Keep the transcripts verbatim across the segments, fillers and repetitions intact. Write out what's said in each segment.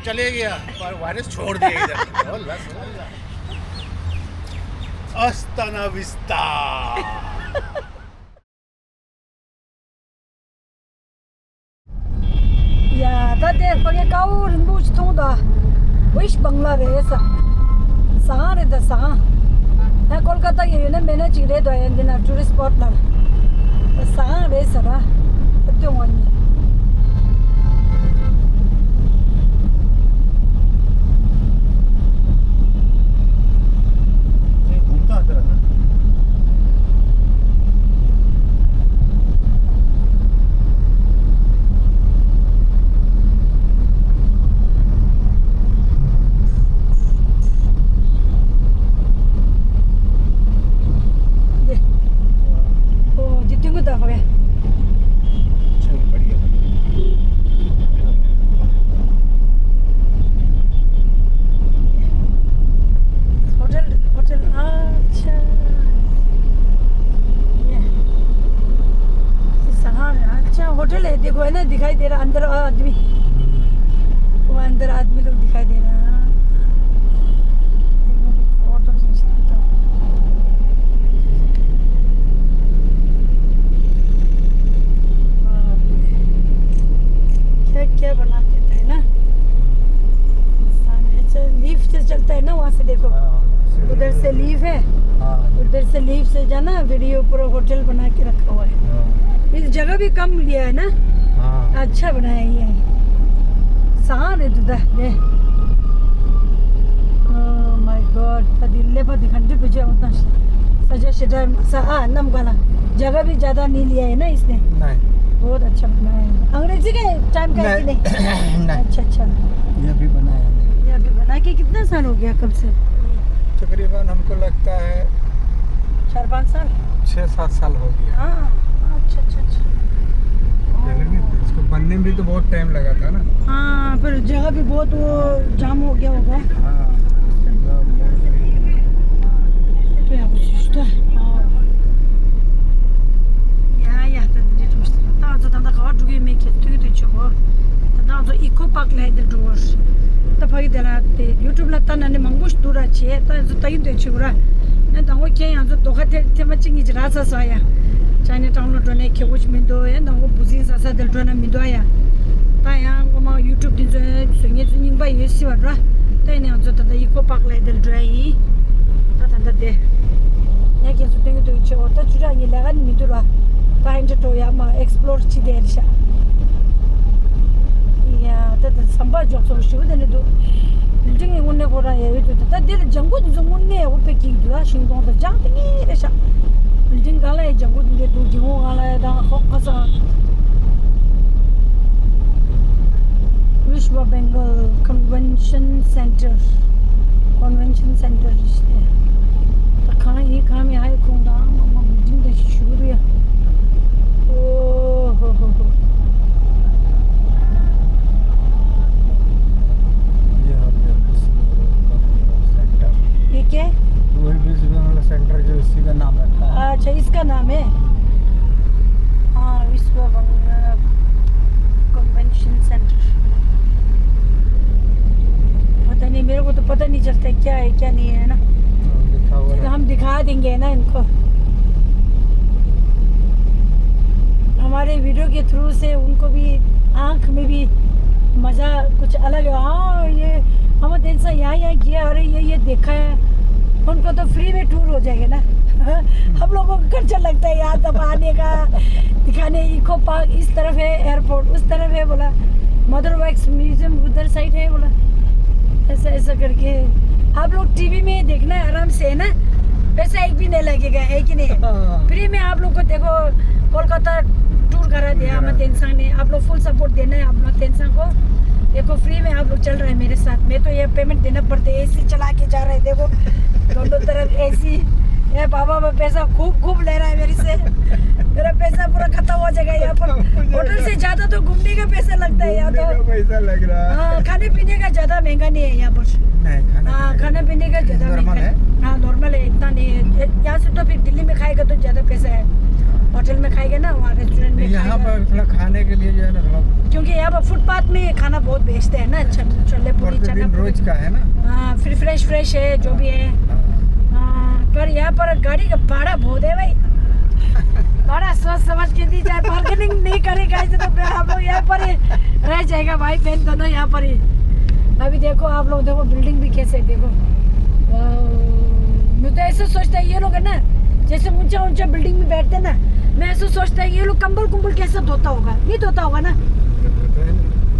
चले गया, पर वायरस छोड़ दिया इधर। Astana vista. ཡ། ད་དེ་ཕ་གི་ཀ་བོ་རིང་པོ་ཞིག་མཐོང་ད། ཝིཤ་བང་ལ་རེད་ས། ཟ་ཁང་རེད་ད། ཟ་ཁང་། ཨ། ཀོལ་ཀ་ཏ་གི་ཡོད་ན་མེད་ན་ཅིག་རེད་དོ། ཡ། འདི་ན་ཊུ་རི་སི་སི་པོཊ་ལ། ཟ་ཁང་རེད་ས་ར། ད་དེ་ངོ་ནི། होटल, होटल, अच्छा। ये। ये सहारा, अच्छा, होटल है, देखो, है ना, दिखाई दे रहा अंदर आदमी। वो अंदर आदमी लोग दिखाई दे रहा। फोटो खींचते तो। क्या क्या बनाते थे ना। इंसान, अच्छा, लिफ्ट से चलता है ना, वहाँ से देखो। हाँ, सीढ़ी उधर से लिफ्ट है। हाँ। उधर से लिफ्ट से जाना, फिर ये ऊपर होटल बना के रखा हुआ है। हाँ। इस जगह भी कम लिया है ना। हाँ। अच्छा बनाया ये। सहारा है तो दे। Oh my God, तदिल्ले पर दिखन जो पीछे उतना सजा सजा सा, आ, नम गाना। जगह भी ज़्यादा नहीं लिया है ना इसने। नहीं। बहुत अच्छा बनाया है। अंग्रेजी के टाइम का है कि नहीं? नहीं। अच्छा, अच्छा। ये अभी बनाया है। ये अभी बना के कितना साल हो गया, कब से? तकरीबन हमको लगता है चार पाँच साल? छः सात साल हो गया। हाँ, अच्छा, अच्छा, अच्छा। पहले नहीं, इसको बनने में भी तो बहुत टाइम लगा था ना। हाँ, फिर जगह भी बहुत वो जाम हो गया होगा। हाँ। ཡ་ཡ། ད་འདི་འདྲ་འགྲོ་ཤི། ད་ང་ཚོ་ད་ལྟ་ག་པར་འགྲོ་གི་ཡོད་མེད་ཁྱེད་ཐུག་གི་འདུག་ཆོག་གོ། ད་ལྟ་ང་ཚོ་ཨི་ཀོ་པཱག་ལ་ཡ་འདིར་འགྲོ་གོ། ད་ཕ་གི་དེ་ལ་དེ་ཡུ་ཊུབ་ལ་ལྟ་ན་ནི་མང་པོ་ཞིག་འདུག་ར་བྱས། ད་ང་ཚོ་ལྟ་གི་འདུག་ཆོག་གོ་ར། ཡང་དང་པོ་ཁྱེད་ང་ཚོ་རྡོ་ཁ་ཐེ་ཐེ་མ་གཅིག་གཉིས་ཅིག་རག་ཚར་སོང་ཡ། ཅ་ནེ་ཊའུན་ལ་འགྲོ་ནས་ཁེ་བོ་ཅིག་མི་འདུག་ཡང་དང་པོ་འབུ་སྲིན་ཟ་ས་དེར་འགྲོ་ན་མི་འདུག་ཡ། ད་ཡང་ངོ་མ་ཡུ་ཊུབ་འདི་ཚོའི་བཟོ་མཁན་ཚོ་རྙིང་པ་ཡོད་སྲིད་པ་འདྲ། ད་ཡིན་ནའང་ང་ཚོ་ད་ལྟ་ཨི་ཀོ་པཱག་ལ་ཡ་དེར་འགྲོ་ཡ་ཡིན། ད་ད་ལྟ་དེ། ངས་ཁྱེད་ཚོ་སྟོན་གྱི་འདུག་ཆེ་བོ། ད་ཆུ་རགས་ཡིན་ལས་ཀ་ནི་མི་འདུག་ར། ད་ཧན་ཁྲི་ཏོ་ཡ་མ་ཨེག་སི་པི་ལོར་བྱེད་དེ་རེད་ཤག་ཡ། ད་ད་ཟམ་པ་འཇོག་ཚོགས་ཞུ་བ་དེ་ནི་འདུག་བིལ་ཌིང་ངི་དངོས་གནས་ཁོ་རང་ཡ་ཡོད་དུས། ད་ད་འདི་ལ་ལྗང་གུ་འདི་ཚོ་དངོས་གནས་འོ་དཔེ་སྐྱིད་འདུག་ཨ། ཤིང་སྡོང་དང་ལྗང་དེ་ངེས་རེད་ཤག་བིལ་ཌིང་གང་ལ་ཡ་ལྗང་གུ་འདི་འདྲ་འདུག་སྒེའུ་ཁུང་གང་ལ་ཡ་དང་ཧོ་ཁ་སང་། Vishwa Bengal Convention Center. Convention Center རེད་ཤག་ད་གང་ཡིན་གང་མིན་ཧའི་ཁུང་དང་མ་མ་མི་འདྲི་འདྲ་ཞིག་ཞུ་གི་རེད་ཡ། ཨོ་ཧོ་ཧོ་ཧོ། ये हो गया विश्व बंगला सेंटर। ये क्या है? वही विश्व बंगला सेंटर जो इसी का नाम रखा है। अच्छा, इसका नाम है। हाँ, विश्व बंगला कन्वेंशन सेंटर। पता नहीं, मेरे को तो पता नहीं चलता है क्या है क्या नहीं है ना। हाँ, लिखा हुआ फिर है। हम दिखा देंगे ना इनको। हमारे वीडियो के थ्रू से उनको भी आंख में भी मज़ा कुछ अलग है। हाँ, ये हम दिन से यहाँ यहाँ किया, अरे ये ये देखा है। उनको तो फ्री में टूर हो जाएगा ना। हम लोगों को खर्चा लगता है यहाँ तक आने का, दिखाने। इको पार्क इस तरफ है, एयरपोर्ट उस तरफ है बोला, मदर वैक्स म्यूजियम उधर साइड है बोला। ऐसा ऐसा करके आप लोग टीवी में देखना है आराम से, है ना? पैसा एक भी नहीं लगेगा, है कि नहीं? हाँ। फ्री में आप लोग को देखो, कोलकाता टूर करा दिया। हाँ। अमर तेंसांग ने। आप लोग फुल सपोर्ट देना है अपना तेंसांग को। देखो, फ्री में आप लोग चल रहे हैं मेरे साथ। मैं तो ये पेमेंट देना पड़ते, एसी चला के जा रहे हैं। देखो, दोनों तरफ एसी। ये बाबा, मैं पैसा खूब खूब ले रहा है मेरे से। मेरा पैसा पूरा खत्म हो जाएगा यहाँ पर। होटल से ज्यादा तो घूमने का पैसा लगता है यहाँ तो। घूमने का पैसा लग रहा है। हाँ, खाने पीने का ज्यादा महंगा नहीं है यहाँ पर। नहीं, खाने हाँ, पीने का खाने पीने का ज्यादा नॉर्मल महंगा है। हाँ, नॉर्मल है, इतना नहीं है। यहाँ से तो फिर दिल्ली में खाएगा तो ज्यादा पैसा है। होटल में खाएगा ना, वहाँ रेस्टोरेंट में नहीं, यहाँ खाएगा। पर थोड़ा खाने के लिए जो है ना, थोड़ा क्योंकि यहाँ पर फुटपाथ में खाना बहुत बेचते हैं ना, छ-, छोले पूरी, और तो चना दिन पूरी। रोज का है ना। हाँ, फिर फ्रेश फ्रेश है, जो भी है। हाँ। हाँ, पर यहाँ पर गाड़ी का भाड़ा बहुत है भाई। भाड़ा सोच समझ के दी जाए, बार्गेनिंग नहीं करेगा ऐसे तो फिर हम लोग यहाँ पर ही रह जाएगा भाई बहन दोनों यहाँ पर ही। अभी देखो आप लोग, देखो बिल्डिंग भी कैसे है, देखो। वाओ। मैं तो ऐसे सोचता है ये लोग है ना, जैसे ऊंचा ऊंचा बिल्डिंग में बैठते हैं ना, मैं ऐसे सोचता है ये लोग कंबल कुंबल कैसे धोता होगा, नहीं धोता होगा ना।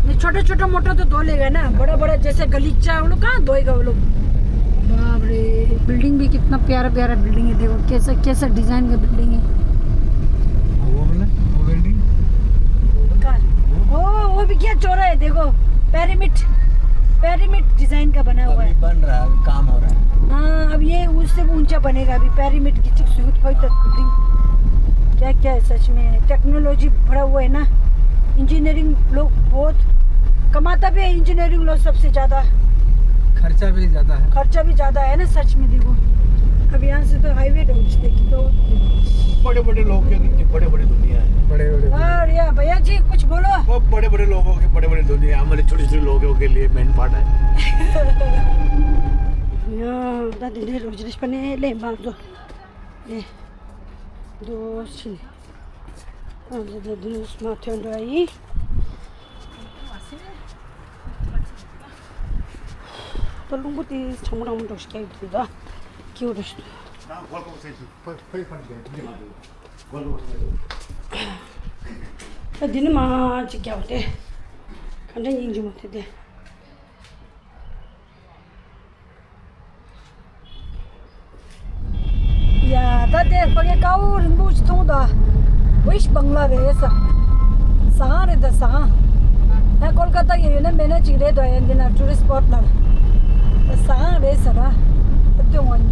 ये छोटा छोटा मोटा तो धो लेगा ना, बड़ा बड़ा जैसे गलीचा वो लोग कहाँ धोएगा वो लोग। बाप रे, बिल्डिंग भी कितना प्यारा प्यारा बिल्डिंग है, देखो कैसा कैसा डिजाइन का बिल्डिंग है। वो वाला, वो बिल्डिंग। कहाँ? वो? ओ, वो भी क्या चौड़ा है, देखो, पिरामिड, पिरामिड डिजाइन का बना हुआ अभी है। बन रहा है, अभी काम हो रहा है। हाँ, अब ये उससे भी ऊंचा बनेगा, अभी पिरामिड की ठीक सूरत पर तक बिल्डिंग। क्या क्या है सच में, टेक्नोलॉजी भरा हुआ है ना, इंजीनियरिंग लोग बहुत कमाता भी है, इंजीनियरिंग लोग सबसे ज्यादा। खर्चा भी ज्यादा है। खर्चा भी ज्यादा है ना सच में, देखो। अब यहाँ से तो हाईवे रोड देखिए तो। बड़े बड़े लोग के, बड़े बड़े दुनिया है। बड़े बड़े। और या भैया जी कुछ बोलो। वो बड़े बड़े लोगों के बड़े बड़े दुनिया, हमारे छोटे छोटे लोगों के लिए मेन पार्ट है। यहाँ दादी ने रोज रिश पने ले बांधो। ए, दो सी। ཨ་ལེ་དེ་དུས་མ་ཐོན་འགྲོ་ཡིན། ད་རླུང་བུ་དེ་གྲང་མོ་གྲང་མོ་འགྲོ་ཞིག་རྒྱག་གི་འདུག་ད་སྐྱིད་པོ་འགྲོ་ཞིག་འདུག་ད་འདི་ནི་མ་ཅིག་རྒྱག་དེ་ག་འདྲ་སྙིང་རྗེ་མོ་དེ་དེ། ཡ། ད་དེ་ཕ་གི་ཀ་བོ་རིང་པོ་ཞིག་མཐོང་ད། ཝིཤ་བང་ལ་རེད་ས། ཟ་ཁང་རེད་ད་ཟ་ཁང་། ཨ་ཀོལ་ཀ་ཏ་གི་ཡོད་ན་མེད་ན་ཅིག་རེད་ད་ཡ་འདི་ན་ཊུ་རི་སི་སྤོ་ཊི་ལ། ཟ་ཁང་རེད་ས་ར། ཨ་སྟོན་འོ་ནི།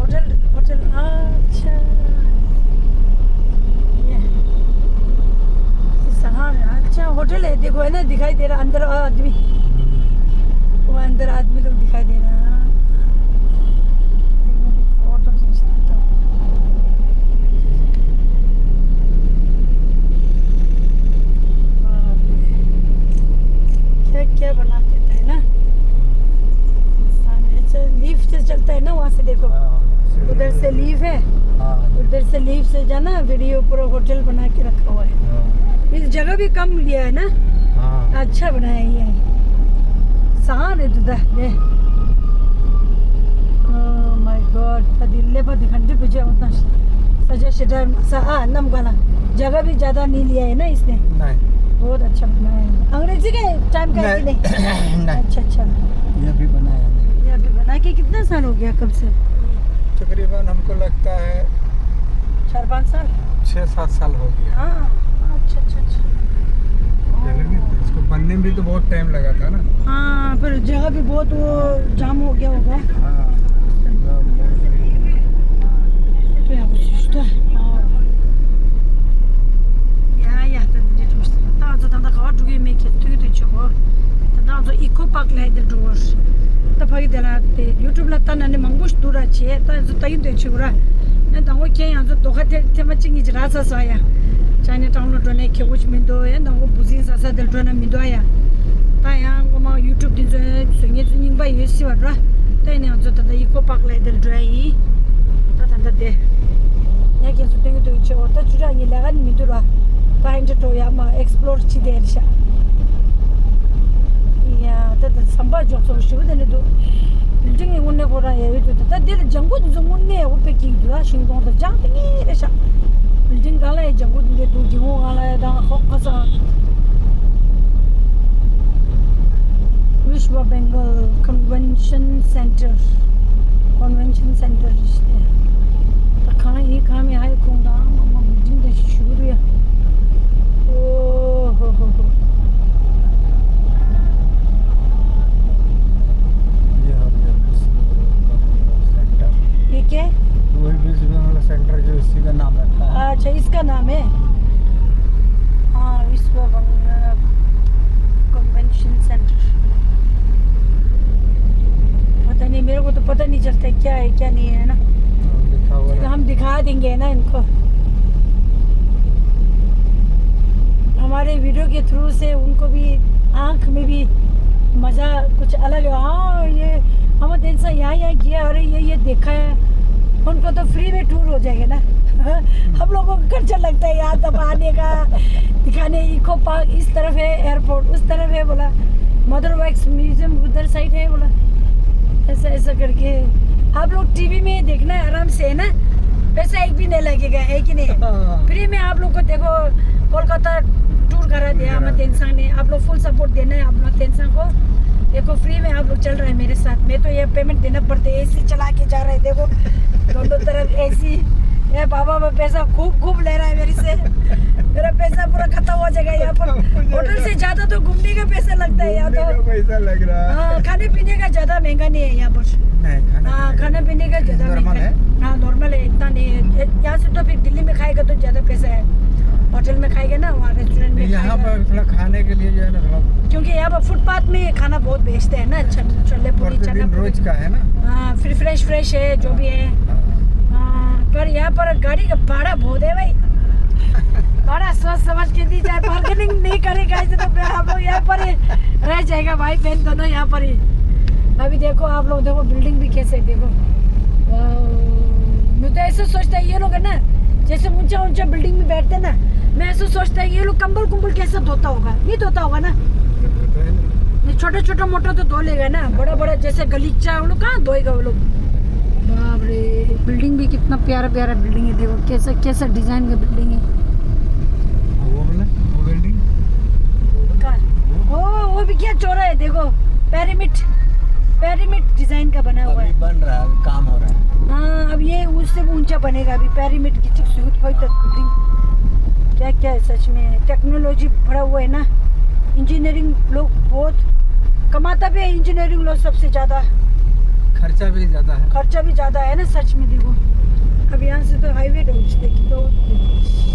होटल, होटल, अच्छा। ये, ये सहारा, अच्छा, होटल है, देखो, है ना, दिखाई दे रहा, अंदर आदमी। वो अंदर आदमी लोग दिखाई दे रहा। एक मिनट, फोटो खींच लेता हूँ। बाप रे। क्या, क्या बना देता है ना। इंसान, अच्छा, लिफ्ट से चलता है ना, वहाँ से देखो। हाँ, सीढ़ी उधर से लिफ्ट है। हाँ। उधर से लिफ्ट से जाना, फिर ये ऊपर होटल बना के रखा हुआ है। हाँ। इस जगह भी कम लिया है ना। हाँ। अच्छा बनाया ये। सहारा है तो दे। Oh my God, ད་འདི་ཀླད་པ་འདི་ག་འདྲ་བུ་ཅག་འོ་ད། ས་ཆ་ཞེ་དྲག་ས་ཨ་གནམ་ག་ལ། जगह भी ज़्यादा नहीं लिया है ना इसने। नहीं। बहुत अच्छा बनाया है। अंग्रेजी के टाइम का है कि नहीं? नहीं। अच्छा, अच्छा। ये अभी बनाया है। ये अभी बना के कितना साल हो गया, कब से? तकरीबन हमको लगता है चार पाँच साल? छः सात साल हो गया। हाँ, अच्छा, अच्छा, अच्छा। पहले नहीं, इसको बनने में भी तो बहुत टाइम लगा था ना। हाँ, पर जगह भी बहुत वो जाम हो गया होगा। हाँ। तो यहाँ कुछ तो है। ཡ་ཡ། ད་འདི་འདྲ་འགྲོ་ཤི། ད་ང་ཚོ་ད་ལྟ་ག་བ་འགྲོ་གི་ཡོད་མེད་ཁྱེད་ཐུག་གི་འདུག་ཆོག་གོ། ད་ལྟ་ང་ཚོ་ཨི་ཀོ་པཱག་ལ་ཡ་འདིར་འགྲོ་གོ། ད་ཕ་གི་དེ་ལ་དེ་ཡུ་ཊུབ་ལ་ལྟ་ན་ནི་མང་པོ་ཞིག་འདུག་ར་བྱས། ད་ང་ཚོ་ལྟ་གི་འདུག་ཆོག་གོ་ར། ཡང་དང་པོ་ཁྱེད་ང་ཚོ་རྡོ་ཁ་ཐེ་ཐེ་མ་གཅིག་གཉིས་ཅིག་རག་ཚར་སོང་ཡ། ཅ་ནི་ཀྲང་ལོ་འགྲོ་ནས་ཁྱེད་གོ་ཅིག་མི་འདུག་ཡང་དང་པོ་འབུ་སྲིན་ཟ་ས་དེར་འགྲོ་ན་མི་འདུག་ཡ། ད་ཡང་ངོ་མ་ཡུ་ཊུབ་འདི་ཚོ་བཟོ་མཁན་ཚོ་རྙིང་པ་ཡོད་སྲིད་པ་འགྲོ། ད་ཡིན་ནའང་ང་ཚོ་ད་ལྟ་ཨི་ཀོ་པཱག་ལ་ཡ་དེར་འགྲོ་ཡ་ཡིན། ད་ད་ལྟ་དེ། ངས་ཁྱེད་ཚོ་སྟོན་གྱི་འདུག་ཆོག་ད་ཆུ་རག་ངས་ལས་ཀ་ནི་མི་འདུག་ར། ད་ཧན་ཁྲི་ཏོ་ཡ་མ་ཨེག་སི་པི་ལོར་བྱེད་དེ་རེད་ཤག་ཡ་ད་ད་ཟམ་པ་འཇོག་ཚོགས་ཞུ་བ་དེ་འདྲ་འདུག་བིལ་ཌིང་ངི་དངོས་གནས་ཁོ་རང་ཡ་ཡོད་འདུག་ད་ད་དེ་ལ་ལྗང་གུ་དེ་ཚོ་དངོས་གནས་འོ་དཔེ་སྐྱིད་འདུག་ད་ཤིང་སྡོང་དང་ལྗང་དེ་ངེས་རེད་ཤག་བིལ་ཌིང་གང་ལ་ཡ་ལྗང་གུ་དེ་འདྲ་འདུག་སྒེའུ་ཁུང་གང་ལ་ཡ་དང་ཧོ་ཁ་སང་། Vishwa Bengal Convention Center. Convention Center རེད་ཤག་ད་གང་ཡིན་གང་མིན་ཧ་ཡི་ཁོང་དང་མ་མ་མི་འདྲི་འདྲ་ཞིག་ཞུ་གི་རེད། ཨོ་ཧོ་ཧོ་ཧོ། ये हम ये विश्व सेंटर। ये क्या है? वही विश्व सेंटर जो इसी का नाम रखा है। अच्छा, इसका नाम है। हाँ, विश्व कन्वेंशन सेंटर। पता नहीं, मेरे को तो पता नहीं चलता है क्या है क्या नहीं है ना। हाँ, लिखा हुआ है। हम दिखा देंगे ना इनको। हमारे वीडियो के थ्रू से उनको भी आंख में भी मज़ा कुछ अलग है। हाँ, ये हम दिन से यहाँ यहाँ किया, अरे ये ये देखा है। उनको तो फ्री में टूर हो जाएगा ना। हम लोगों को खर्चा लगता है यहाँ तक आने का, दिखाने। इको पार्क इस तरफ है, एयरपोर्ट उस तरफ है, बोला मदर वैक्स म्यूजियम उधर साइड है, बोला ऐसा ऐसा करके। आप लोग टीवी में देखना है आराम से, है ना? पैसा एक भी नहीं लगेगा, है कि नहीं? हाँ। फ्री में आप लोग को देखो, कोलकाता टूर करा दिया। हाँ। मैं तेंसांग ने, आप लोग फुल सपोर्ट देना है अपना तेंसांग को। देखो, फ्री में आप लोग चल रहे हैं मेरे साथ। मैं तो ये पेमेंट देना पड़ते, एसी चला के जा रहे हैं। देखो, दोनों तरफ एसी। ये बाबा, मैं पैसा खूब खूब ले रहा है मेरे से। मेरा पैसा पूरा खत्म हो जाएगा यहाँ पर। होटल से ज्यादा तो घूमने का पैसा लगता है यहाँ तो। घूमने का पैसा लग रहा है। हाँ, खाने पीने का ज्यादा महंगा नहीं है यहाँ पर। नहीं, खाने हाँ, पीने का खाने पीने का ज्यादा नॉर्मल महंगा है। हाँ, नॉर्मल है, इतना नहीं है। यहाँ से तो फिर दिल्ली में खाएगा तो ज्यादा पैसा है। होटल में खाएगा ना, वहाँ रेस्टोरेंट में यहाँ खाएगा। पर थोड़ा खाने के लिए जो है ना, थोड़ा क्योंकि यहाँ पर फुटपाथ में खाना बहुत बेचते हैं ना, छ-, छोले पूरी, प्रतिदिन चना पूरी। रोज का है ना। हाँ, फिर फ्रेश फ्रेश है, जो भी है। हाँ। हाँ, पर यहाँ पर गाड़ी का भाड़ा बहुत है भाई। भाड़ा सोच समझ के दी जाए, बार्गेनिंग नहीं करेगा तो फिर हम लोग यहाँ पर ही रह जाएगा भाई बहन दोनों यहाँ पर ही। अभी देखो आप लोग, देखो बिल्डिंग भी कैसे है, देखो। वाओ। मैं तो ऐसे सोचता है ये लोग है ना, जैसे ऊंचा ऊंचा बिल्डिंग में बैठते हैं ना, मैं ऐसे सोचता है ये लोग कंबल कुंबल कैसे धोता होगा, नहीं धोता होगा ना। ये छोटा छोटा मोटा तो धो लेगा ना, बड़ा बड़ा जैसे गलीचा वो लोग कहाँ धोएगा वो लोग। बाप रे, बिल्डिंग भी कितना प्यारा प्यारा बिल्डिंग है। देखो कैसा कैसा डिजाइन का बिल्डिंग है। वो वाला, वो बिल्डिंग। कहाँ? वो भी क्या चौड़ा है, देखो, पिरामिड, पिरामिड डिजाइन का बना हुआ है। अभी बन रहा है, अभी काम हो रहा है। हाँ, अब ये उससे भी ऊंचा बनेगा, अभी पिरामिड की चिक सूट कोई तक बिल्डिंग। क्या क्या है सच में, टेक्नोलॉजी भरा हुआ है ना। इंजीनियरिंग लोग बहुत कमाता भी है, इंजीनियरिंग लोग सबसे ज्यादा। खर्चा भी ज्यादा है। खर्चा भी ज्यादा है ना सच में। देखो, अब यहाँ से तो हाईवे रोड देखिए तो।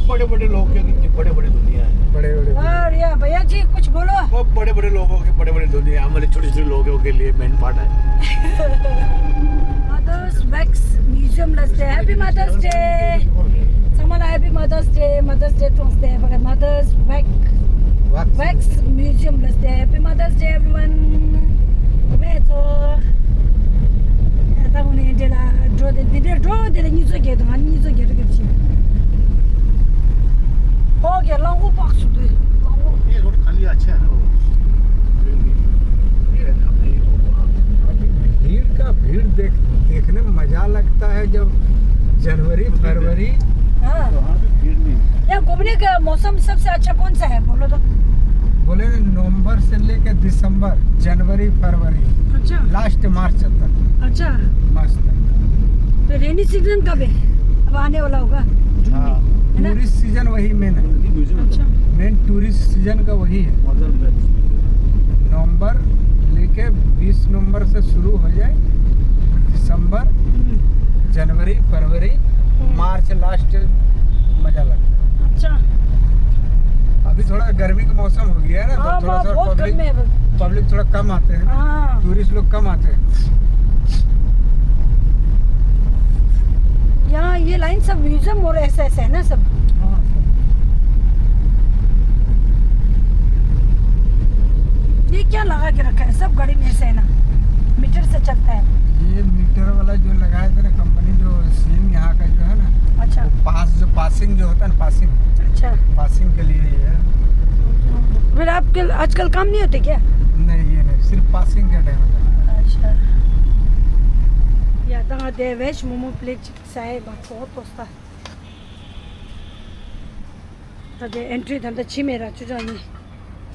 बड़े बड़े लोग के नीचे बड़े बड़े दुनिया है। बड़े बड़े। और या भैया जी कुछ बोलो। वो बड़े बड़े लोगों के बड़े बड़े दुनिया, हमारे छोटे छोटे लोगों के लिए मेन पार्ट है। Mother's Wax Museum ལ་སྟེ། Happy Mother's Day. ཚང་མ་ལ་Happy Mother's Day. Mother's Day ཐོག་སྟེ་བར་Mother's Wax, Wax Museum ལ་སྟེ། Happy Mother's Day everyone. མེ་ཚོ། ད་ངོ་ནས་འདྲེ་ལ་འགྲོ་དེ། འདི་འདྲ་འགྲོ་དེ་ལ་གཉིས་ཚོ་རྒྱལ་དང་ང་གཉིས་ཚོ་རྒྱལ་རེ་གེར་ཕྱིན། ཧོ་གེ་གླང་གོ་པག་སུ་དུ་གླང་གོ། ये रोड खाली अच्छा है ना वो। ये अपने भीड़ का भीड़ देख, देखने में मजा लगता है जब जनवरी फरवरी। हाँ। तो वहाँ पे भीड़ नहीं है। यहाँ घूमने का मौसम सबसे अच्छा कौन सा है, बोलो तो। बोले नवंबर से लेके दिसंबर, जनवरी, फरवरी, अच्छा। लास्ट मार्च तक। अच्छा। मस्त। तो रेनी सीजन कब है? अब आने वाला होगा जून में, हाँ, है ना? टूरिस्ट सीजन वही मेन है। अच्छा। मेन टूरिस्ट सीजन का वही है। नवंबर लेके बीस नवंबर से शुरू हो जाए, दिसंबर, हम्म। जनवरी, फरवरी, हम्म। मार्च लास्ट मजा लगता है। अच्छा। अभी थोड़ा गर्मी का मौसम हो गया है ना, तो हाँ, थोड़ा हाँ, सा बहुत पब्लिक, गर्मी है अभी। पब्लिक थोड़ा कम आते हैं, हाँ। टूरिस्ट लोग कम आते हैं। यहाँ ये लाइन सब म्यूजियम और ऐसे ऐसे है ना सब। हाँ, सब। ये क्या लगा के रखा है? सब गाड़ी में ऐसे है ना, मीटर से चलता है। ये मीटर वाला जो लगाया था ना कंपनी, जो सीएम यहाँ का जो है ना, अच्छा। वो पास, जो पासिंग जो होता है ना, पासिंग, अच्छा। पासिंग के लिए ये है। फिर आपके आजकल काम नहीं होते क्या? नहीं, ये नहीं, सिर्फ पासिंग के टाइम होता है। अच्छा। या ད་ང་དེ་བེཇ་མོ་མོ་པི་ལེཊ་ཅིག་ཟ་ཡས་མ་ཚོགས་ཏོ་ས། ད་དེ་ཨེན་ཊི་རི་ད་ལྟ་ཕྱི་མེད་ར། ཆུ་ཅང་ཡིན།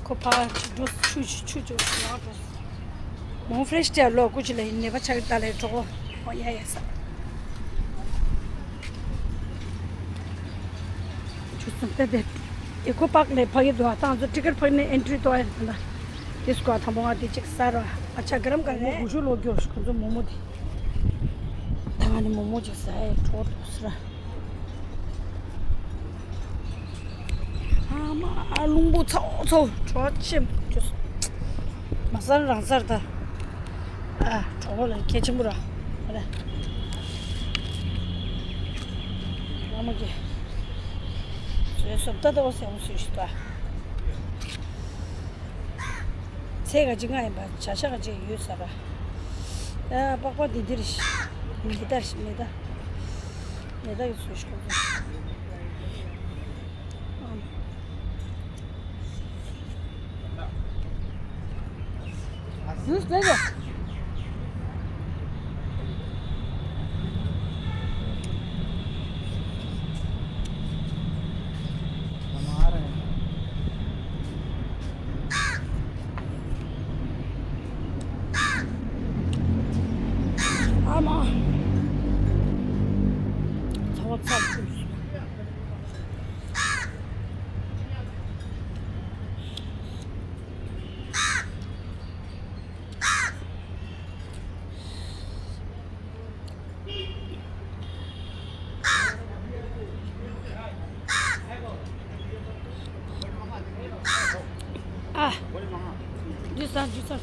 ཁོ་ཕ་ཆུ་འགྲོ། ཆུ་ཆུ་ཆུ་ཆུ་ནང་འགྲོ། མོ་ཧྥེ་རེ་ཤི་སྟེ་ལོ་སྐུ་མཁྱེན་ལགས་ཡིན། ནད་པ་ཆགས་ཀྱི་ད་ལས་གྲོགས་པོ། ཨོ་ཡ་ཡ་ས། ཆུ་སྲུང་ཏེ་ཏེ། ཨེ་ཁོ་པཱག་ནས་ཕ་གི་འདུག་ཨ་ཏང་ཚོ་ཊི་ཀེཊ་ཕ་གི་ནས་ཨེན་ཊི་རི་གཏོང་ཡ་རེད་ད། དེ་སྐོར་དང་པོ་ང་དེ་གཅིག་ཟ་རོ། ཨ་ཅག་གི་རམ་ག་རེ། མོ་གུ་ཤུ་ལོ་རྒྱོ་ཁོ་ཚོ་མོ་མོ་དེ། ད་ང་ནི་མོ་མོ་གཅིག་ཟ་ཡ་གྲོགས་འདུག་ཟེར། ཨ་མ་ཨ་རླུང་བུ་ཚ་བོ་ཚ་བོ་གྲོགས་ཆེམ་ཁྱོད་སོང་། མ་ཟར་རང་ཟར་ད། ཨ་གྲོགས་པོ་ལ་གལ་ཆེན་པོ་ར། ཨ་ལེ། ཨ་མ་གི། བཟོས་སོབ་ད་ད་བ་སེམས་སུས་ཤི་ད། ཚེ་ག་ཅིག་ང་ཡིན་པ་བྱ་ཤ་ག་ཅིག་ཡོད་ས་ར། ཨ་པགས་པ་འདི་འདིར་ཤི། མེ་ད་ཤི་མེ་ད། མེ་ད་ཡོད་སུས་ཤི་ཁོ་ཚོ། ཨ་མ། ཚ་བ་ཚ་བ་ཚ་བ། ཨ། ཇུ་སར་ཇུ་སར།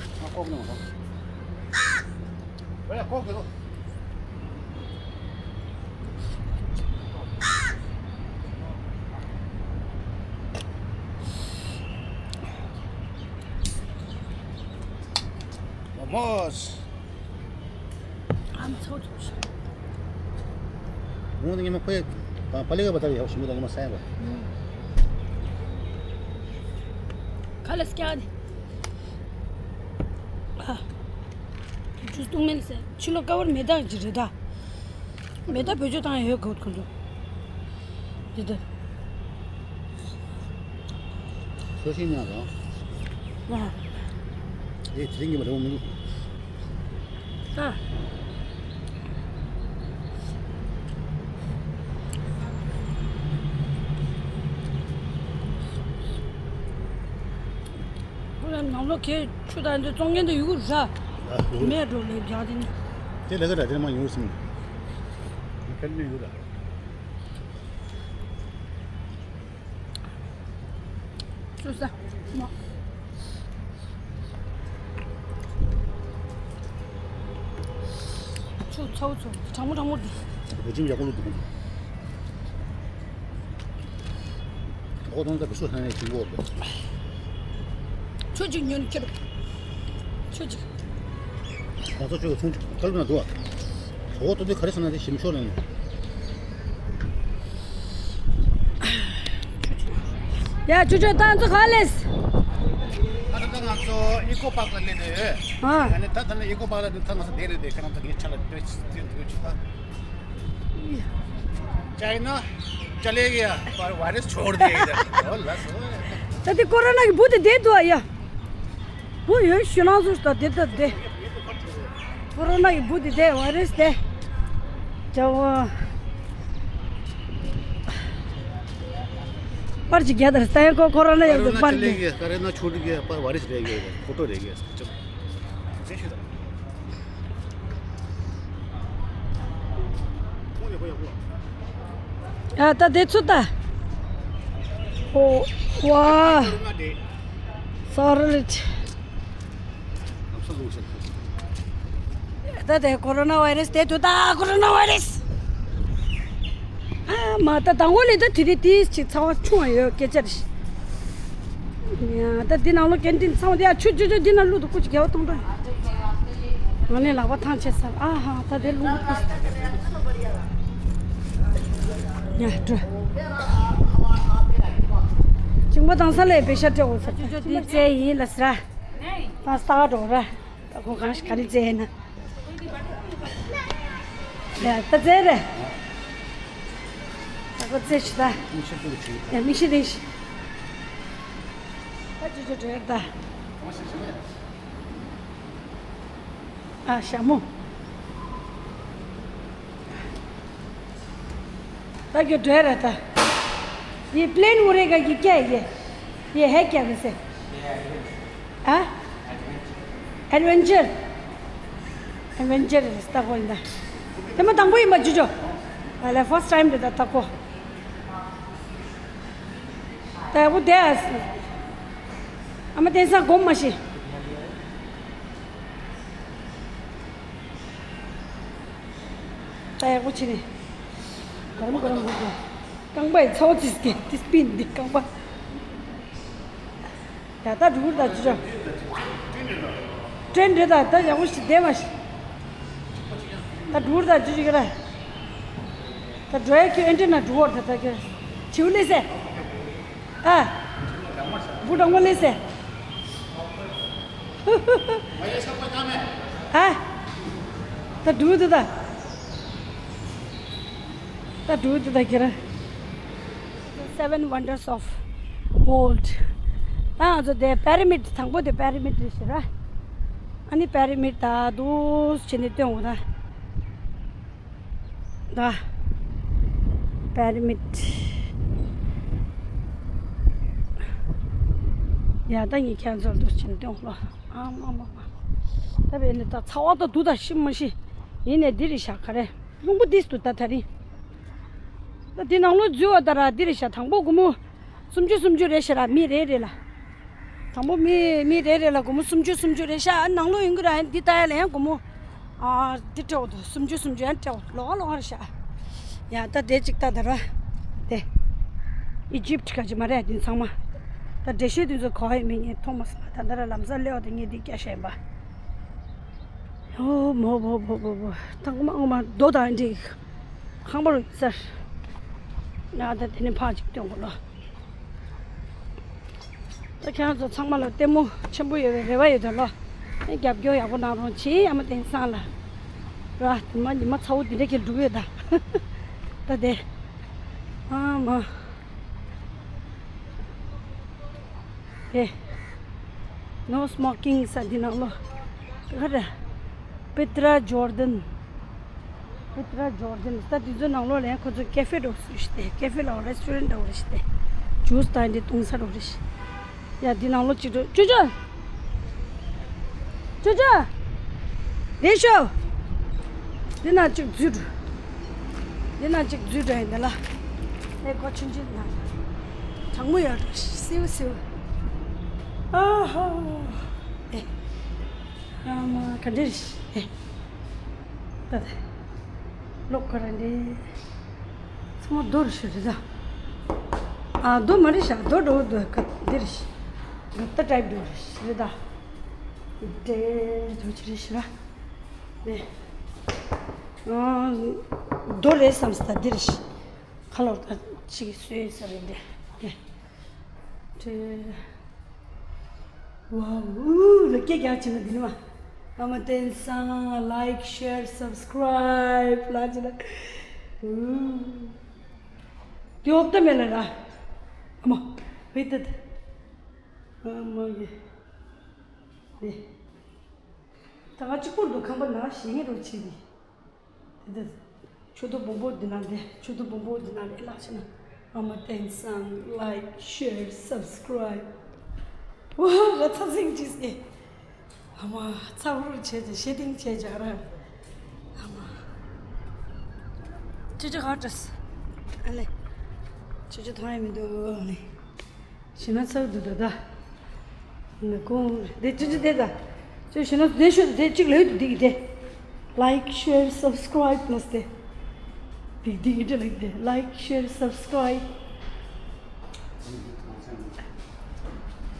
Vamos. ཨམ་ཚོ་ཚོ་ཤ། ངོ་ནི་ཉི་མ་ཁོའི་པ་ལི་ག་བ་ད་ཡག་ཞིམ་པོ་དང་ཉི་མ་སེང་བ། ཁ་ལ་སྐྱ་ནི། ཨ། ཇུས་བཏུང་མེད་ཟེར། ཕྱི་ལོ་ཀ་བར་མེ་ད་ཅི་རེད་ད། མེ་ད་བེད་སྤྱོད་བཏང་ཡ་ཡོད་གོ་ཁོ་ཚོ། འདི་ལྟར། སོ་ཤིང་ཉག་དང་། ཨ། ཨེ་དེ་རིང་གི་མ་རེད་མི་འདུག་ཨ། ཁོ་ལ་ནང་ལོགས་ཁྱེད་ཆུ་དང་འདི་བཙོང་མཁན་དུ་ཡོད་ར། ཨ་ཡོད། མེད་འགྲོ་ལས་རྒྱག་དེ་ནི། དེ་ལས་ཀ་འདྲ་དེ་མ་ཡོང་སྲིད། ཁྱེད་ནི་ཡོད་ར། ཆུ་ས། མ། ཆུ་ཚ་བོ་ཚ་བོ་གྲང་མོ་གྲང་མོ་འདི། བོད་ཁྱིམ་ཡག་པོ་ལུག་འདུག་ཨོ་དོན་དག་གི་སུ་ལྷན་ཡས་ཆུ་འགོ་འདུག་ཆུ་ཅིག་ཉོན་ཁྱེར། ཆུ་ཅིག་ཁོང་ཚོ་ཆུ་ཚོང་ཁ་ལུ་ན་འདུག་ཨོ་དོན་དག་ག་རེ་ཟེར་ན་དེ་ཞིམ་ཤོས་ལ་ཡིན། ཡ་ཆུ་ཆུ་ཏང་ཚོ་ག་ལེས། ད་ལྟ་ང་ཚོ་ཨི་ཀོ་པཱག་ལ་སླེབས་ཡོད། ཨ། ཡ་ནི་ད་ད་ནི་ཨི་ཀོ་པཱག་ལ་ད་ང་ཚོ་བསྡད་རེད་དེ་ཁྱེད་རང་ཚོ་ངའི་ཆ་ལ་སྟོན་སྟོན་ཐུབ་ཆུ་ད། चाइना चले गया पर वायरस छोड़ दिया इधर। ओ लस ད་དེ་ཀོ་རོ་ན་གི་འབུ་དེ་བསྡད་འདུག་ཨ་ཡ། འབུ་ཡོད་ཞུ་ལང་ཟུར་ད་དེ་ད་དེ། ཀོ་རོ་ན་གི་འབུ་དེ་བསྡད་ཝའི་རེ་སི་དེ། ཇ་བ། པར་ཅིག་རྒྱ་དར་སྟན་ཀོ་ཀོ་རོ་ན་ཡང་དུ་པར་कोरोना चले गया, कोरोना छूट गया, पर वायरस रह गया इधर, फोटो रह गया इसका। चलो। ཨ་ད་དེ་ཚོ་ད། ཨོ། ཝ། སོ་རི་ལིཊ། ད་དེ་ཀོ་རོ་ན་ཝའི་རེ་སི་དེ་དུ་ད་ཀོ་རོ་ན་ཝའི་རེ་སི། ཨ་མ་ད་དང་པོ་ལས་ད་དེ་དེ་དེ་ཅིག་ཚ་བ་ཆུང་བ་ཡོད་སྐད་ཆ་རེད། ཡ་ད་འདི་ནང་ལོ་ཀན་ཊིན་ཚང་བ་དེ་ཡ་ཆུ་ཆུ་ཆུ་འདི་ན་ལུད་དུ་ཀུ་ཅི་རྒྱལ་བ་གཏོང་དོ། ང་ནི་ལག་པ་ཐང་ཆད་ས། ཨ་ཧ་ད་དེ་ལུང་ཀུ་ཡ་འགྲོ། ཅིང་པ་དང་ས་ལས་པེ་ཤ་སྤྲད་འོ་ས། ཆུ་ཆུ་འདི་རྩེ་ཡིན་ལ་ས། ད་ས་འགྲོ་ར། ད་ཁོང་གང་ཞིག་ག་རེ་རྩེ་ཡིན་ན། ཡ་ད་རྩེ་རེད། ད་ཁོ་རྩེ་ཞིག་ད། མིག་ཤེལ་དེ་ཞིག་ཡ་མིག་ཤེལ་དེ་ཞིག་ད་ཅི་ཅི་བྲོས་ད། ཨ་ཞྭ་མོ། ད་ཁྱོད་འགྲོ་ཡ་ར་ད། ये प्लेन उड़ेगा कि क्या है ये? ये है क्या वैसे? हाँ? Adventure. Adventure རེད་ད་ཁོ་ཡིན་ད། དེ་མ་དང་པོ་ཡིན་པ་ཇུ་ཇོ། ཨ་ལེ་ཕར་སི་ཊི་ཊའིམ་རེད་ད་ད་ཁོ། ད་ཡག་པོ་བསྡད་ཨ། ཨ་མ་བསྟན་སང་སྒོམ་མ་ཤེས། ད་ཡག་པོ་བྱས་ནས། གརམ་གརམ་གརམ། རྐང་པ་ཡི་ཚ་བ་ཙིག་གེ་ཏི་སྤིན་འདི་རྐང་པ། ཡ་ད་འགྲུར་ད་ཅི་ཅོ། ཀྲེན་རེད་ད་ད་ཡག་པོ་ཞིག་བསྡད་མ་ཤེས། ད་འགྲུར་ད་ཅི་ཅོ་གི་ར། ད་འགྲོ་ཡ་ཁྱོད་ཨེན་ཊི་ན་འགྲུ་བོར་ད་ད་ཁྱོད་བྱིའུ་ལས་སེ། ཨ། བུ་དང་པོ་ལས་སེ། ཨ། ད་འགྲུར་དུ་ད། ད་འགྲུར་དུ་ད་ཁྱེད་རང་། Seven Wonders of World། ད་ང་ཚོ་དེ་པེ་ར་མིཌ་དང་པོ་དེ་པེ་ར་མིཌ་རེད་ཟེར་ར། ཨ་ནི་པེ་ར་མིཌ་ད་འདུག་བྱས་ནས་སྟོན་འོང་ད། ད། པེ་ར་མིཌ། ཡ་ད་ངས་ཁྱེད་ཚོར་འདུག་བྱས་ནས་སྟོན་འོང་ལོ། ཨ་མ་མ་མ། ད་བས་ནི་ད་ཚ་བ་ད་འདུག་ད་ཤི་མ་ཤི། ཡིན་ནས་འདི་རེད་ཤག་ག་རེ། རླུང་བུ་འདི་སུ་ད་ད་རིང་། ད་འདི་ནང་ལོགས་འཛུལ་བ་ད་ར་འདི་རེད་ཤག་དང་པོ་སྒོར་མོ་སུམ་ཅུ་སུམ་ཅུ་རེད་ཤག་ར་མི་རེ་རེ་ལ། དང་པོ་མི་མི་རེ་རེ་ལ་སྒོར་མོ་སུམ་ཅུ་སུམ་ཅུ་རེད་ཤག་ཨ་ནང་ལོགས་ཡོང་གི་ར་ཡང་འདི་ལྟ་ཡ་ལ་ཡང་སྒོར་མོ། ཨ་འདི་སྤྲད་འོ་དོ་སུམ་ཅུ་སུམ་ཅུ་ཡང་སྤྲད་འོ་ལོག་ལོག་རེད་ཤག་ཡ་ད་དེ་ཅིག་ལྟ་ད་ར། དེ། ཨི་ཇིབ་ག་ཅི་མ་རེད་འདི་ཚང་མ། ད་འགྲེལ་བཤད་འདི་ཚོ་གོ་ཡ་མི་ངས་མཐོང་མ་སོང་ད་ད་ར་ལམ་སང་སླེབས་འོ་དེ་ངས་འདི་སྐྱ་ཤ་ཡིན་པ། ཨོ་མོ་བོ་བོ་བོ་བོ། ཐང་མ་ཨོ་མ་རྡོ་དང་འདི། ཁང་པ་རུ་ཚར། ང་ད་དེ་ནས་ཕར་ཅིག་སྟོན་དགོས་ལོ། ད་ཁྱེད་རང་ཚོ་ཚང་མ་ལ་ལྟད་མོ་ཆེན་པོ་ཡོད་པའི་རེ་བ་ཡོད་དོ་ལོ། ཨེ་རྒྱབ་སྐྱོར་ཡག་པོ་གནང་རོགས་གྱིས་ཨ་མ་བསྟན་བཟང་ལ། ར་དེ་མ་ཉི་མ་ཚ་བོ་དེ་འདྲ་ཁྱེད་འགྲུབ་ཡོད་ད། ད་དེ། ཨ་མ། དེ། No smoking ས་འདི་ནང་ལོ། ག་རེ། Petra Jordan། Petra Jordan ས་འདི་ཚོ་ནང་ལོ་ལ་ཡང་ཁོ་ཚོ་ཀེ་ཧྥེ་འགྲོ་སྲིད་ཤི་སྟེ་ཀེ་ཧྥེ་ལ་རེ་སི་ཊོ་རན་འགྲོ་རེ་ཤི་སྟེ། ཇུས་དང་འདི་བཏུང་ས་འགྲོ་རེ་ཤི། ཡ་འདི་ནང་ལོ་གཅིག་འགྲོ་ཅོ་ཅོ། ཅོ་ཅོ། དེ་ཤོ། འདི་ན་གཅིག་འཛུལ་འགྲོ། འདི་ན་གཅིག་འཛུལ་འགྲོ་ཡིན་འདི་ལ། ཨེ་སྒོ་ཆུང་ཆུང་ན། གྲང་མོ་ཡོད་འགྲོ་སིའུ་སིའུ། ཨ་ཧོ། ཨེ། ཨ་མ་ག་འདྲ་རེད་ཨེ། ད་ད། ལོག་ག་ར་འདི། ཚང་མ་རྡོ་རུ་ཤི་རེད་ད། ཨ་རྡོ་མ་རེད་ཤག་རྡོ་འགྲོ་འདུག་ག་འདི་རེད་ཤག་ག་ད་ཊའིབ་འགྲོ་རེད་ཤག་རེད་ད། འདྲེ་རྡོ་ཅི་རེད་ཤག་ར། ནས། ཨ། རྡོ་རེད་བསམ་སི་ད་འདི་རེད་ཤག་ཁ་ལོར་ད་ཅིག་སོས་ས་རེད་འདི། འདི། འདྲེ། ཝའོ། ལ་སྐད་རྒྱག་བྱེད་ན་འདི་ནི་མ། ཨ་མ་བསྟན་བཟང་། Like, share, subscribe ལ་བྱེད་ན། འུ། དེ་འོབ་ཏ་མེད་ལ་ར། ཨ་མ། ཝེ་ཏད། ཨ་མ་གི། ནི། ད་ང་གཅིག་པུར་འདུག་ཁང་པ་ནང་ཞེ་ངེས་རོ་བྱེད་དེ། དེ་དེ། ཆུ་ཐོག་སྦོམ་པོ་འདི་ན་འདི། ཆུ་ཐོག་སྦོམ་པོ་འདི་ན་འདི་ལགས་ཤེ་ན། ཨ་མ་བསྟན་བཟང་། Like, share, subscribe ཝ་ང་ཚ་ཚིང་ཅིག་སྐྱེ། ཨ་མ་ཚ་བུར་བྱས་ཏེ་ཤེ་ཏིང་བྱས་ཇག་ར། ཨ་མ། ཅི་ཅི་ཧ་ཏྲས། ཨ་ལེ། ཅི་ཅི་ཐོང་ཡ་མི་འདུག་ཨ་ལེ། ཞེ་ན་ཚ་བོ་འདུག་ད་ད། ནི་ཀོང་། དེ་ཅི་ཅི་དེ་ད། ཅི་ཞེ་ན་དེ་ཤོད་དེ་གཅིག་ལ་ཡོད་དུ་དེ་གི་དེ། Like, share, subscribe ལ་སྟེ། དེ་དེ་གི་དེ་ལ་དེ། Like, share, subscribe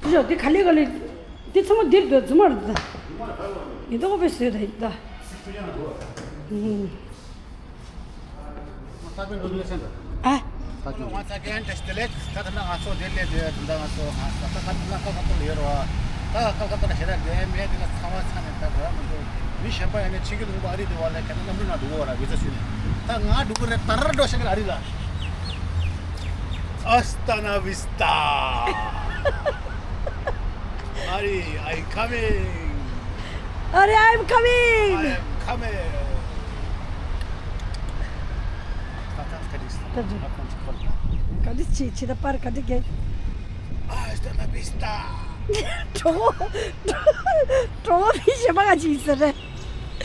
ཅི་ཞོག་དེ་ག་ལེ་ག་ལེ། དེ་ཚང་མ་འདིར་འདུག་རྫུན་མ་རེད་ད། ཡིན་ད་ཁོ་པས་བཟོས་ད་ཡིན་ད། ཨ། ང་ཚ་གན་ཏེ་སྟེ་ལེ། ད་ད་ང་ཚོ་དེ་ལས་དེ་ད་ང་ཚོ་ང་ཚོ་ད་ད་ད་ང་ཀ་ཀ་ཏོ་ལ་ཡོད་རོ། ད་ཀ་ཀ་ཏོ་ལ་ཞེ་ད་དེ་མེད་དེ་ལ་ཚ་བ་ཚ་ནས་ད་ར་མི་འདུག་མི་གཞན་པ་ཡང་ནས་ཕྱི་གི་ལུང་པ་ཨ་རི་དེ་བ་ལས་ག་ནས་གནམ་གྲུ་ནང་འགྲོ་གོ་ར་བི་ཛ་ཞུས་ནས། ད་ང་འགྲོ་གི་རེད། ད་ར་འགྲོ་ཤེས་གི་ཨ་རི་ལ། Hasta la vista. Ari, I coming. Are, I'm coming. I am coming. ད་ད་ག་འདྲ་ད་ད་ད་ག་འདྲ་བྱེད་བྱེད་ད་པར་ག་འདྲ་རྒྱག Hasta la vista. གྲོགས་པོ་གྲོགས་པོ་མི་གཞན་པ་ག་ཅིག་ཟེར་རེད། ད་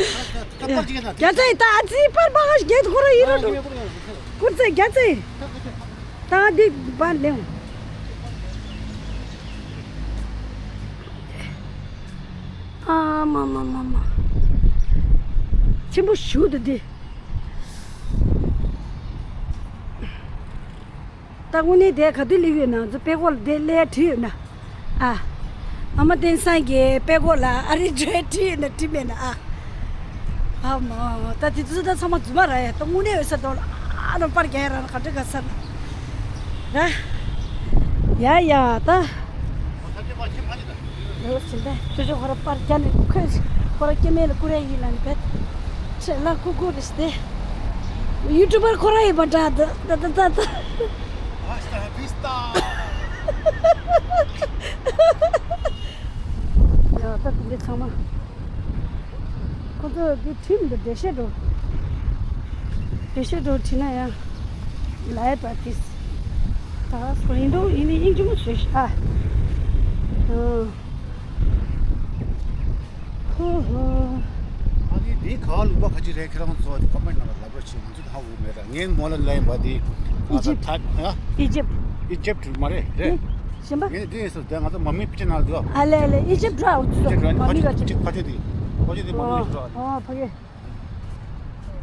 ད་ད་པར་ཅིག་ན་རྒྱ་ཚ་ཡི་ད་ཨ་ཙི་པར་པར་ག་ཞིག་རྒྱག་ཁོ་རང་ཡིན་རོ་འགྲོ། ཀུར་ཚེ་རྒྱ་ཚ་ཡི། ད་འདི་པར་ལེན། ཨ་མ་མ་མ་མ། ཆེན་པོ་ཞུ་འདུག་འདི། ད་དངོས་གནས་དེ་ག་དུས་སླེབས་ཡོད་ན། ང་ཚོ་དཔྲལ་ཀོག་ལ་དེ་སླེབས་ཡ་བྲིས་ཡོད་ན། ཨ། ཨ་མ་བསྟན་སངས་རྒྱས་དཔྲལ་ཀོག་ལ་ཨ་རི་འགྲོ་ཡ་བྲིས་ཡོད་ན་བྲིས་མེད་ན་ཨ། ཨ་མ། ད་དེ་ཚོ་ད་ཚང་མ་རྫུན་མ་རེད་ཡ། ད་དངོས་གནས་ཡོད་ས་འདུག་ལ། ཨ་ནི་པར་རྒྱག་ཡ་རང་ག་འདྲ་ག་ས་ན། ར། ཡ་ཡ་ད། ལོ་ཟིན་པས་ཅོ་ཅོ་ཁོ་ར་པར་རྒྱག་ནས་ཁོས་ཁོ་ར་སྐྱེ་དམན་ལ་བསྐུར་ཡ་ཡིན་ལ་ནི་བེད། ཁྲེ་ལ་ཁུ་ཁུ་རེ་སྟེ། ཡུ་ཊུ་བར་ཁོ་ར་ཡིན་པ་འདྲ་ད་ད་ད་ད་ད། Hasta la vista. ཡ་ད་དེ་འདྲ་ཚང་མ། ཁོ་ཚོ་འདི་ཁྲིམས་འདི་འགྲེལ་བཤད་འགྲོ། འགྲེལ་བཤད་འགྲོ་བྲིས་ན་ཡང་། ལའི་བྷ་ཏིས། ད་སོ་ཡིན་འགྲོ་ཡིན་ནི་ཡིན་གྱི་མོ་བྱོས་ཤ། ཨ། ཧོ་ཧོ། ཨ་ནི་འདི་ག་ལུང་པ་ག་ཅི་རེད། ཁྱེད་རང་ཚོ་ཀོ་མེན་ནང་ལ་ལབ་རོགས་བྱེད། ང་ཚོ་ཧ་གོ་མེད་ར། ངའི་མོ་ལ་ལན་པ་དེ། ཨི་ཇིབ། ཨ་ཨི་ཇིབ་མ་རེད་རེད། གཞན་པ། ངས་དེ་ཡིན་ཟེར་དེ་ང་ཚོ་མ་མི་པི་ཅི་ནང་དུ། ཨ་ལེ་ཨ་ལེ་ཨི་ཇིབ་འགྲོ་འུ་ཚོ་ཨི་ཇིབ་འགྲོ་མ་མི་ག་ཅིག་ཕ་ཆེ་དེ། ཕ་ཆེ་དེ་མ་མི་འགྲོ། ཨོ་ཕ་གི།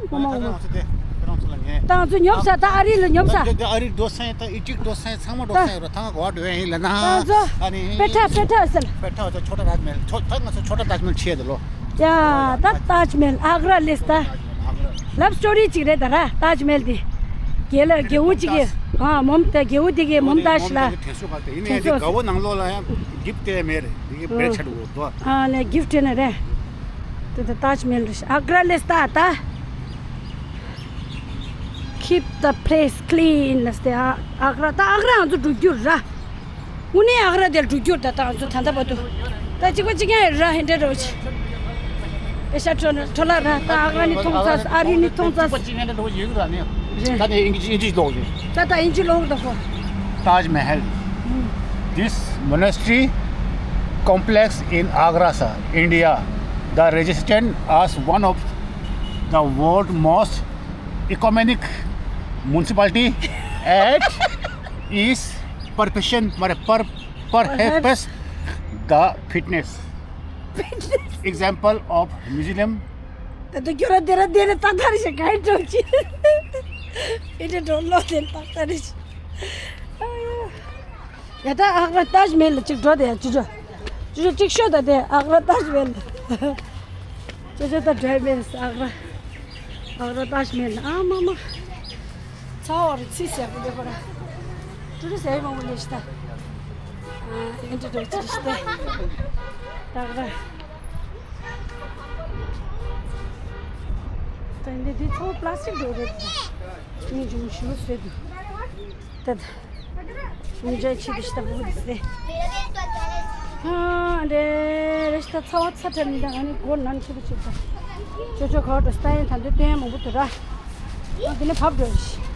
ཨ་ནི་ད་ང་ཚོ་དེ་ཁྱེད་རང་ཚོ་ལ་ངས། ད་ང་ཚོ་ཉོབ་ས་ད་ཨ་རི་ལ་ཉོབ་ས། ད་ཨ་རི་འགྲོ་ས་ཡིན། ད་ཨི་ཇིབ་འགྲོ་ས་ཡིན། ཚང་མ་འགྲོ་ས་ཡིན་ར། ད་ང་གོ་བ་འགྲོ་ཡ་ཡིན་ལ་ན། ད་ང་ཚོ་ཨ་ནི་པེ་ཐ་པེ་ཐ་ཟེར། པེ་ཐ་ད་ཆོ་ཏ་ཏཱཇ་མལ། ཆོ་ད་ང་ཚོ་ཆོ་ཏ་ཏཱཇ་མལ་ཆེ་དེ་ལོ། ཡ་ད་ཏཱཇ་མལ་ཨག་ར་ལེས་ད། ལབ་སི་ཊོ་རི་ཅིག་རེད་ད་ར། ཏཱཇ་མལ་དེ། རྒྱལ་ལ་རྒྱལ་བོ་ཅིག་གི། ཨ་མོམ་ད་རྒྱལ་བོ་དེ་གི་མོམ་ཏཱཇ་ལ། ཡིན་ནའི་དེ་དགའ་བོ་ནང་ལོགས་ལ་ཡང་གིབ་ཏེ་མེད་རེད། དེ་གི་བེད་ཆ་འགྲོ་དོ། ཨ་ནས་གིབ་ཏེ་ནས་རེད། དེ་ད་ཏཱཇ་མལ་རེད། ཨག་ར་ལེས་ད་ད། Keep the place clean ལབ་སྟེ། ཨ་ཨག་ར་ད་ཨག་ར་ང་ཚོ་འགྲོ་རྒྱུ་ར། དངོས་གནས་ཨག་ར་དེར་འགྲོ་རྒྱུར་ད་ད་ང་ཚོ་ད་ལྟ་བར་དུ། ད་གཅིག་པ་གཅིག་རྐྱང་ཡོད་ར། ཧེ་འདྲ་རོ་ཆི། པེ་ཤ་ཁྲོ་ཁྲོ་ལ་ར། ད་ཨག་ར་ནི་མཐོང་ཚར། ཨ་རི་ནི་མཐོང་ཚར། གཅིག་པ་གཅིག་རྐྱང་རེད་འགྲོ་ཡོད་ར་ནི། རེད། ད་ནི་ཨིན་ཇི་ཨིན་ཇི་ལོག་ཡོད། ད་ད་ཨིན་ཇི་ལོག་ད་ཧོ། Taj Mahal. This monastery complex in Agra, sir, India, the registered as one of the world most iconic municipality at its perfection, per, per, perhaps the fitness. Example of Muslim. ད་ད་ཁྱོད་ར་དེ་ར་དེ་ར་ཏག་ཏག་རེད་ཤག་ག་ཡི་འགྲོ་ཅི། ཨེ་འདྲ་འགྲོ་ལོ་དེ་ཏག་ཏག་རེད་ཤག་ཡ་ད་ཨག་ར་ཏཱཇ་མེལ་ལ་ཅིག་འགྲོ་དེ་ཡ། ཅི་འགྲོ། ཅི་འགྲོ་ཅིག་ཤོད་ད་དེ་ཨག་ར་ཏཱཇ་མེལ་ལ། ཅི་འགྲོ་ད་འགྲོ་མེད་ཨག་ར། ཨག་ར་ཏཱཇ་མེལ་ལ། ཨ་མ་མ། ཚ་བ་རེ་ཚི་ཟེར་བ་འདི་ཁོ་ར། ཏུ་རི་ཟེར་མང་པོ་ལས་ཤི་ད། ཨ་ཨེ་འདྲ་འགྲོ་ཅི་ཤི་ད། ཨག་ར། ད་འདི་འདི་ཚོ་པ་ལ་སི་ཊིག་འགྲོ་རེད། ངས་ཅུང་ཞུ་བཟོས་འདུག་ད་ད། ངས་ཅང་ཆི་དུ་ཤི་ད་བུ་དུ་ཟེ། ཨ་འདྲེ་རེ་ཤི་ད་ཚ་བ་ཚ་ཁྲ་མི་འདང་ཨ་ནི་སྒོ་ནང་ཆུ་གི་ཆུ་ད། ཅོ་ཅོ་ག་བ་འགྲོ་སི་ད་ཡན་ད་འདི་སྟོན་ཡ་མང་པོ་འདུག་ར། ཨ་འདི་ནས་བབས་འགྲོ་ཡི་ཤི།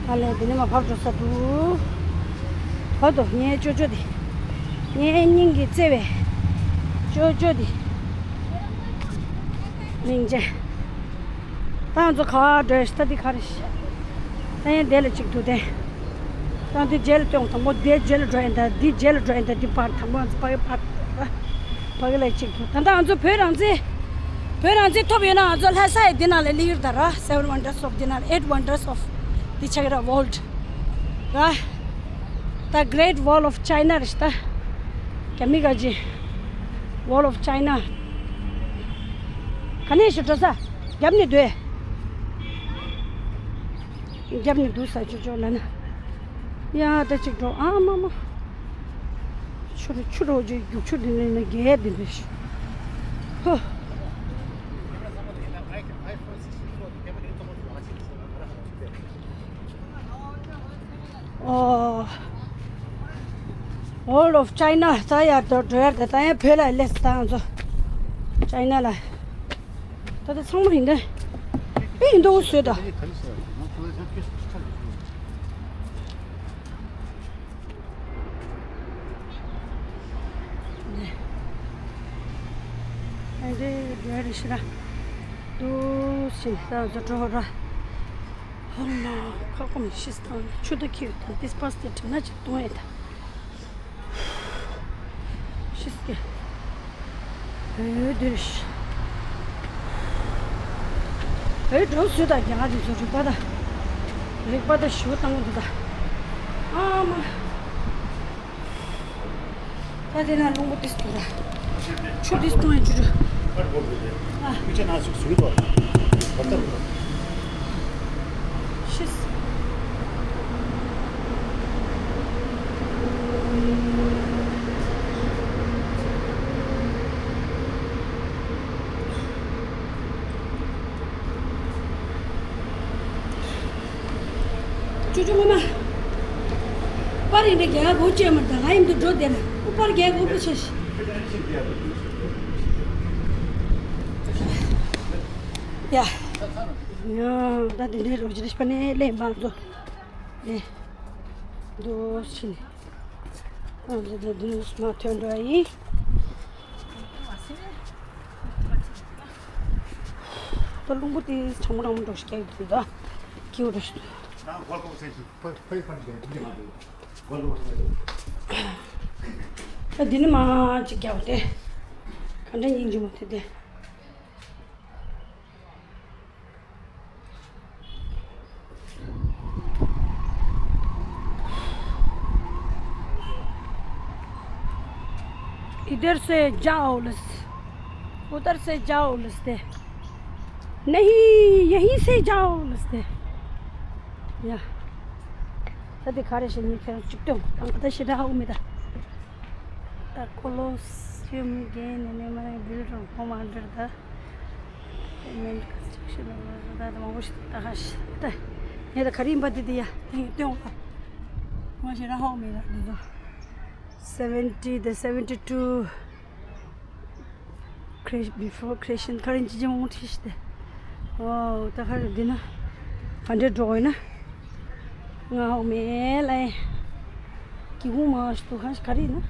ཨ་ལས་འདི་ནས་མ་བབས་འགྲོ་ས་འདུག་ཧོ་དོ་ངའི་ཅོ་ཅོ་དེ། ངའི་སྙིང་གི་བརྩེ་བའི་ཅོ་ཅོ་དེ། སྙིང་རྗེ། ད་ང་ཚོ་ག་བ་འགྲོ་ཡི་ཤི་ད་འདི་ག་རེ་ཤི། ད་ཡན་དེ་ལ་གཅིག་འདུག་སྟེ། ད་འདི་རྗེས་ལ་སྟོན་དང་པོ་འདི་རྗེས་ལ་འགྲོ་ཡིན་ད་འདི་རྗེས་ལ་འགྲོ་ཡིན་ད་འདི་པར་དང་པོ་ང་ཚོ་ཕ་གི་པར་ཕ་གི་ལ་གཅིག་འདུག་ད་ལྟ་ང་ཚོ་བོད་རང་བཙན་བོད་རང་བཙན་ཐོབ་ཡོད་ན་ང་ཚོ་ལྷ་ས་ཡི་འདི་ནང་ལ་སླེབས་ཡོད་ད་ར། Seven wonders of འདི་ནང་ལ་eight wonders of འདི་ཆགས་ཀྱི་ར་world ར། ད་Great Wall of China རེད་ཤི་ད། རྒྱ་མི་ག་ཅི། Wall of China ག་ནས་ཤི་འགྲོ་ས། རྒྱབ་ནས་སྡོད། རྒྱབ་ནས་འདུག་ས་ཅོ་ཅོ་ལ་ན། ཡ་ད་ཅིག་འགྲོ་ཨ་མ་མ། ཆུ་རུ་ཆུ་རུ་ཅོ་རྒྱུག་ཆུ་འདི་ནས་ན་རྒྱས་འདི་འདྲ་ཤི། ཧོ། Wall of China ད་ཡར་དུ་འགྲོ་ཡར་དུ་ད་ཡང་བོད་ལ་སླེབས་ད་ང་ཚོ་China ལ། ད་ལྟ་ཚང་མ་ཡིན་ད། དཔེ་ཡིན་འདུག་བཟོས་ད། ཨ་འདྲེ་འགྲོ་ཡ་རེད་ཤི་ར། འདུག་ཕྱིན་ད་བཟོ་འགྲོ་ར། ཧོ་མ་ཁ་སྐོམ་ཤི་སྟངས་ཆུ་ད་ཁྱེར་ད་ཏིས་པ་སྟེ་དྲི་ན་ཅིག་གཏོང་ཡ་ད། ཤིས་ཀྱི། ཨེ་འདིར་ཤི། ཨེ་འགྲོ་སུ་དང་རྒྱ་གར་དེ་ཚོ་རིག་པ་དང་། རིག་པ་དང་ཞུ་བཏང་གི་འདུག་ད། ཨ་མ། ད་དེ་ན་རླུང་བུ་ཏིས་འདུག་ད། ཆུ་ཏིས་གཏོང་ཡ་ཆུ་ཆུ། ཨ། ཤིས། ཅུ་ཅུ་ངོ་མ། པར་ཡིན་ན་རྒྱ་གར་སྒོ་བཅད་མར་དང་ང་ཡིན་དུ་འགྲོ་བསྡད་ན་ཨུ་པར་རྒྱ་གར་སྒོ་ཆེ་ཤི། ཡ། ཡ། ད་དེ་འདྲའི་རོགས་ཅི་རིག་པ་ནས་ལས་མང་ཚོ། ནས། འདུག་ཕྱིན། ཨ་འདི་འདི་འདི་ནས་མར་ཐོན་འགྲོ་ཡ་ཡིན། ད་རླུང་བུ་དེ་གྲང་མོ་གྲང་མོ་འགྲོ་ཞིག་རྒྱག་གི་འདུག་ད། སྐྱིད་པོ་འགྲོ་ཞིག་འདུག་ད་འདི་ནས་མར་ཅིག་རྒྱག་སྟེ། ག་འདྲ་སྙིང་རྗེ་མོ་དེ་དེ། इधर से जाओ लस, उधर से जाओ लस दे, नहीं, यहीं से जाओ लस दे। या। ད་དེ་ག་རེ་བྱེད་ཉིན་ཁྱེད་རང་གཅིག་སྟོན་དང་ད་ཞེ་དྲག་ཧ་གོ་མེད་ད། The Colosseum gain an emerald built from home under the Roman construction of the མང་པོ་ཞིག་ད་ཧ་ཤི་ད། ངས་ད་ག་རེ་ཡིན་པ་དེ་དེ་ཡ་དེ་སྟོན་འོང་ད། ང་ཞེ་དྲག་ཧ་གོ་མེད་ད་འདི་ཚོ། Seventy, the seventy-two cre- before creation ག་རེ་ཅི་ཅི་མང་པོ་བྲིས་ཤི་ཏེ། ཨོ་ད་ག་རེ་འདི་ན་ག་འདྲས་འགྲོ་དགོས་ན། ང་ཧ་གོ་མེད་ལ། ཀི་ཧུ་མ་ཤི་ཏུ་ཧ་ཤི་ག་རེ་ཡིན་ན།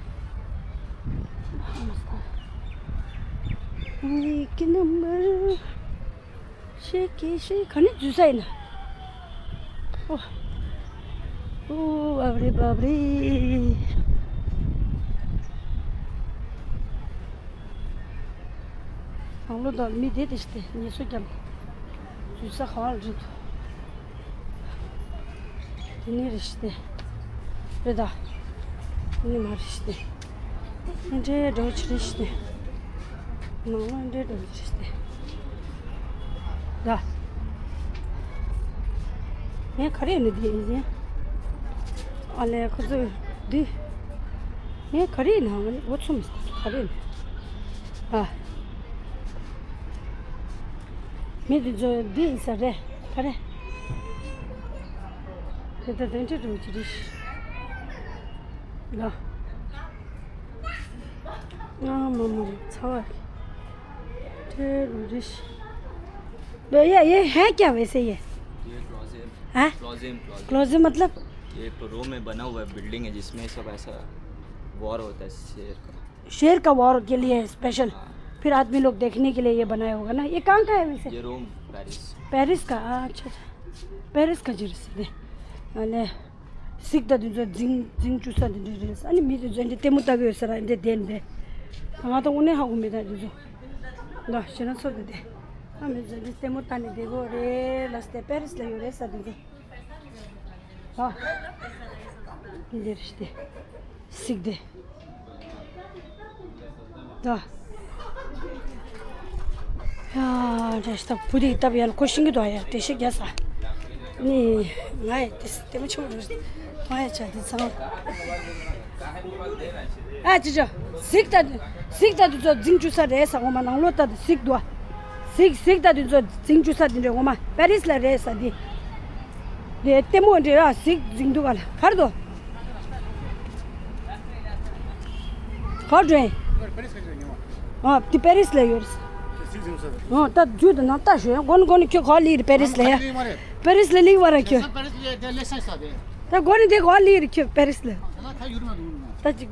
ནི་ཀི་ནམ་བར། ཤེ་ཀེ་ཤེ་ག་ནས་འཛུལ་ས་ཡིན་ན། ཨོ། ཨོ་བབ་རེ་བབ་རེ། ནང་ལོ་དང་མི་དེ་དེ་ཞིག་དེ་ངལ་གསོ་རྒྱབ། འཛུལ་ས་ག་བ་རེད་དོ། དེ་ནས་རེ་ཞིག་དེ། རེད་ད། དེ་ནས་མ་རེ་ཞིག་དེ། འདྲེ་འགྲོ་ཆི་རེ་ཞིག་དེ། ནང་ལ་འདྲེ་འགྲོ་ཆི་རེ་ཞིག་དེ། ད། ངས་ག་རེ་ནི་དེ་ཡིན། ཨ་ལས་ཁོ་ཚོས་འདི། ངས་ག་རེ་ཡིན་ཧ་མ་ནི་འོ་ཚོམ་ག་རེ་ཡིན། ཨ། མི་དེ་ཚོ་འདི་ཡིན་ས་རེད་ག་རེ། དེ་ད་དེ་འདྲ་འགྲོ་གི་རེད། ལ། ཨ་མ་མ་ཚ་བ། དེ་རུ་རེད། लो ये ये है क्या वैसे ये? ये क्लोजेम। हाँ? क्लोजेम, क्लोजेम। क्लोजेम मतलब? ये एक तो रो में बना हुआ है, बिल्डिंग है जिसमें सब ऐसा वॉर होता है शेर का। शेर का वॉर के लिए स्पेशल। हाँ। फिर आदमी लोग देखने के लिए ये बनाया होगा ना। ये कहाँ का है वैसे? ये रोम, पेरिस। पेरिस का? अच्छा, अच्छा। पेरिस का जरूर से दे। अने सिक दा दुजो जिंग जिंग चुसा दे दे। अने मी दुजो इंदे तेमु तबे सरा इंदे देन दे। हाँ तो उन्हें हाउ में दा दुजो। दा शरण सो दे दे। हाँ मी दुजो तेमु ताने दे गो रे लस्ते पेरिस ले यो रे सा दुजो। ཨ། འདིར་ཤི་སྟེ། སིག་སྟེ། ད། ཡ། འདྲ་ཤི་ད་བུ་དེ་སྟབས་ཡར་ཁོ་ཤིང་གི་དོ་ཡ་འདྲེ་ཤི་རྒྱ་ས། ནི། ང་ཡི་དེ་དེ་མ་ཆུང་རུ། ང་ཡི་ཆ་དེ་ཚང་། ཨ་ཅི་ཅོ། གཟིག་ད། གཟིག་ད་དུ་ཚོ་འཛིང་བཅུག་ས་རེད་ས་ངོ་མ་ནང་ལོ་ད་དུ་གཟིག་དུ། གཟིག་གཟིག་ད་དུ་ཚོ་འཛིང་བཅུག་ས་དེ་འདྲ་ངོ་མ་པེ་རིས་ལ་རེད་ས་དེ། དེ་ལྟད་མོ་འདྲ་ར་གཟིག་འཛིང་འདུག་ག་ལ་གར་དོ། ག་འགྲོ་ཡིན། ཨ་དེ་པེ་རིས་ལ་ཡོད་རེད། ཨ་ད་རྒྱུ་དང་ནང་ལྟ་ཞོད་ཡང་གོ་ནི་གོ་ནི་ཁྱོད་ག་ལི་རེད་པེ་རིས་ལ་ཡ། པེ་རིས་ལ་ལིག་བ་ར་ཁྱོད། ད་གོ་ནི་དེ་ག་ལི་རེད་ཁྱོད་པེ་རིས་ལ། ད་ཅིག་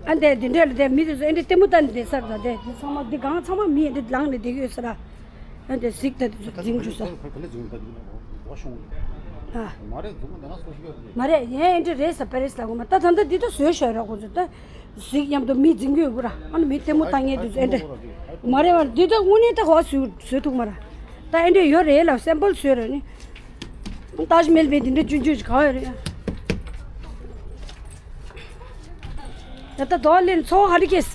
ཨ་འདས་འདི་འདྲས་ལ་འདས་མི་དེ་ཚོ་ཨེ་འདྲས་ལྟད་མོ་ལྟ་ནས་བསྡད་ས་རེད། ད་འདས་འདི་ཚང་མ་འདི་སྒང་ཚང་མ་མི་ཨེ་འདྲས་ལངས་ནས་བསྡད་ཀྱི་ཡོད་ས་ར། ཨ་འདས་གཟིགས་ད་དེ་ཚོ་འཛིང་བཅུག་ས། ཨ་མ་རེད་ཡིན་ཨེ་འདྲས་རེད་ས་པེ་རེས་ལ་གོ་མ་ད་ད་ལྟ་འདི་ད་བཟོས་ཤོད་ར་ཁོ་ཚོ་ད། གཟིགས་མཉམ་དུ་མི་འཛིང་གི་ཡོད་གི་ར། ཨ་ནི་མི་ལྟད་མོ་ལྟ་མཁན་དེ་ཚོ་ཨེ་འདྲས་མ་རེད་བ། འདི་ད་དངོས་གནས་ད་ག་བ་བཟོས་བཟོས་ཐུབ་མ་ར། ད་ཨེ་འདྲས་ཡོད་རེད་ལ་སེམ་པལ་བཟོས་ར་ནི། ཏཱཇ་མེལ་བས་འདི་འདྲ་ཆུང་ཆུང་ཞིག་ག་ཡོད་རེད། ད་ལྟ་རྡོ་ལེན་འཚོ་བ་ག་འདྲ་སྐྱེས།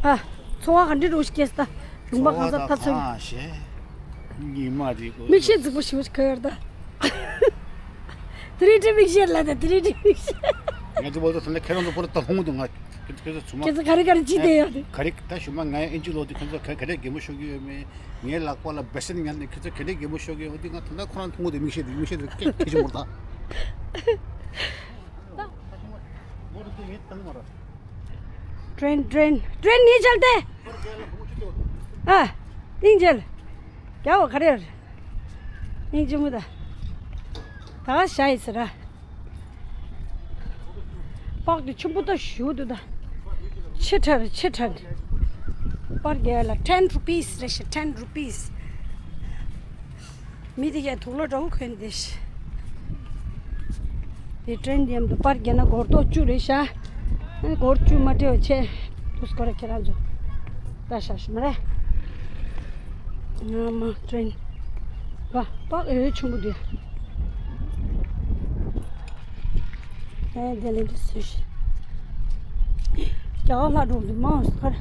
ཨ། འཚོ་བ་ག་འདྲ་རུ་སྐྱེས་ད། ལུང་པ་གང་ས་ད་ཚོད། ཉི་མ་རེད་གོ། མིག་ཤེལ་རྫིག་པོ་ཞིག་ག་ཡོད་ད། ཐི་རི་ཌི་མིག་ཤེལ་ལ་ད་ཐི་རི་ཌི་མིག་ཤེལ། ང་ཚོ་བོད་དུ་ཐོན་ལ་ཁྱེད་རང་ཚོ་བོད་ལ་ད་ལྷུང་འདུག་ང་ཁྱེད་ཚོ་ཚུ་མ། ཁྱེད་ཚོ་ག་རེ་ག་རེ་ཅི་བསྡད་ཡོད་དེ། ག་རེ་ད་ཞུ་མ་ང་ཨིན་ཇི་ལོ་དེ་ཁྱེད་ཚོ་ག་ག་རེ་གད་མོ་ཤོར་གི་ཡོད་མེད། ངའི་ལག་པ་ལ་བེ་སེན་ཉལ་ནས་ཁྱེད་ཚོ་ག་རེ་གད་མོ་ཤོར་གི་ཡོད་དེ། ང་ད་ལྟ་ཁོ་རང་མཐོང་གི་འདུག་མིག་ཤེལ་དེ་མིག་ཤེལ་དེ་སྐད་ཁྱེད་ཅི་མོ་ད། ཀྲེན་ཀྲེན་ཀྲེན་ནི་ཅལ་ཏེ། ཨ། ཏིང་ཅལ། རྒྱ་བོ་ག་རེ་རེད། སྙིང་རྗེ་མོ་ད། ད་ག་ཤ་ཡི་ཟེར་ར། པགས་དེ་ཆེན་པོ་ད་ཞུ་འདུག་ད། ཆེ་ཕྲ་རེད་ཆེ་ཕྲ་རེད། པར་རྒྱག་ལ་ten rupees རེད་ཤག ten rupees། མི་དེ་གས་དུག་ལོག་འདྲ་བོ་གོན་བསྡད་ཤག་དེ་ཀྲེན་མཉམ་དུ་པར་རྒྱག་ན་སྒོར་ཐོག་བཅུ་རེད་ཤག་ཨ་ནི་སྒོར་བཅུ་མ་སྤྲད་པ་བྱས། དུས་སྐོར་ར་ཁྱེད་རང་ཚོ་ལྟ་ཤག་ཤི་མ་རེད། ང་མ་ཀྲེན་པ་པགས་འོད་ཆེན་པོ་དེ། ཨེ་དེ་ལས་འདི་སུ་ཤི། རྒྱ་གར་ལྷ་འགྲོ་འདི་མང་སུ་ཁར།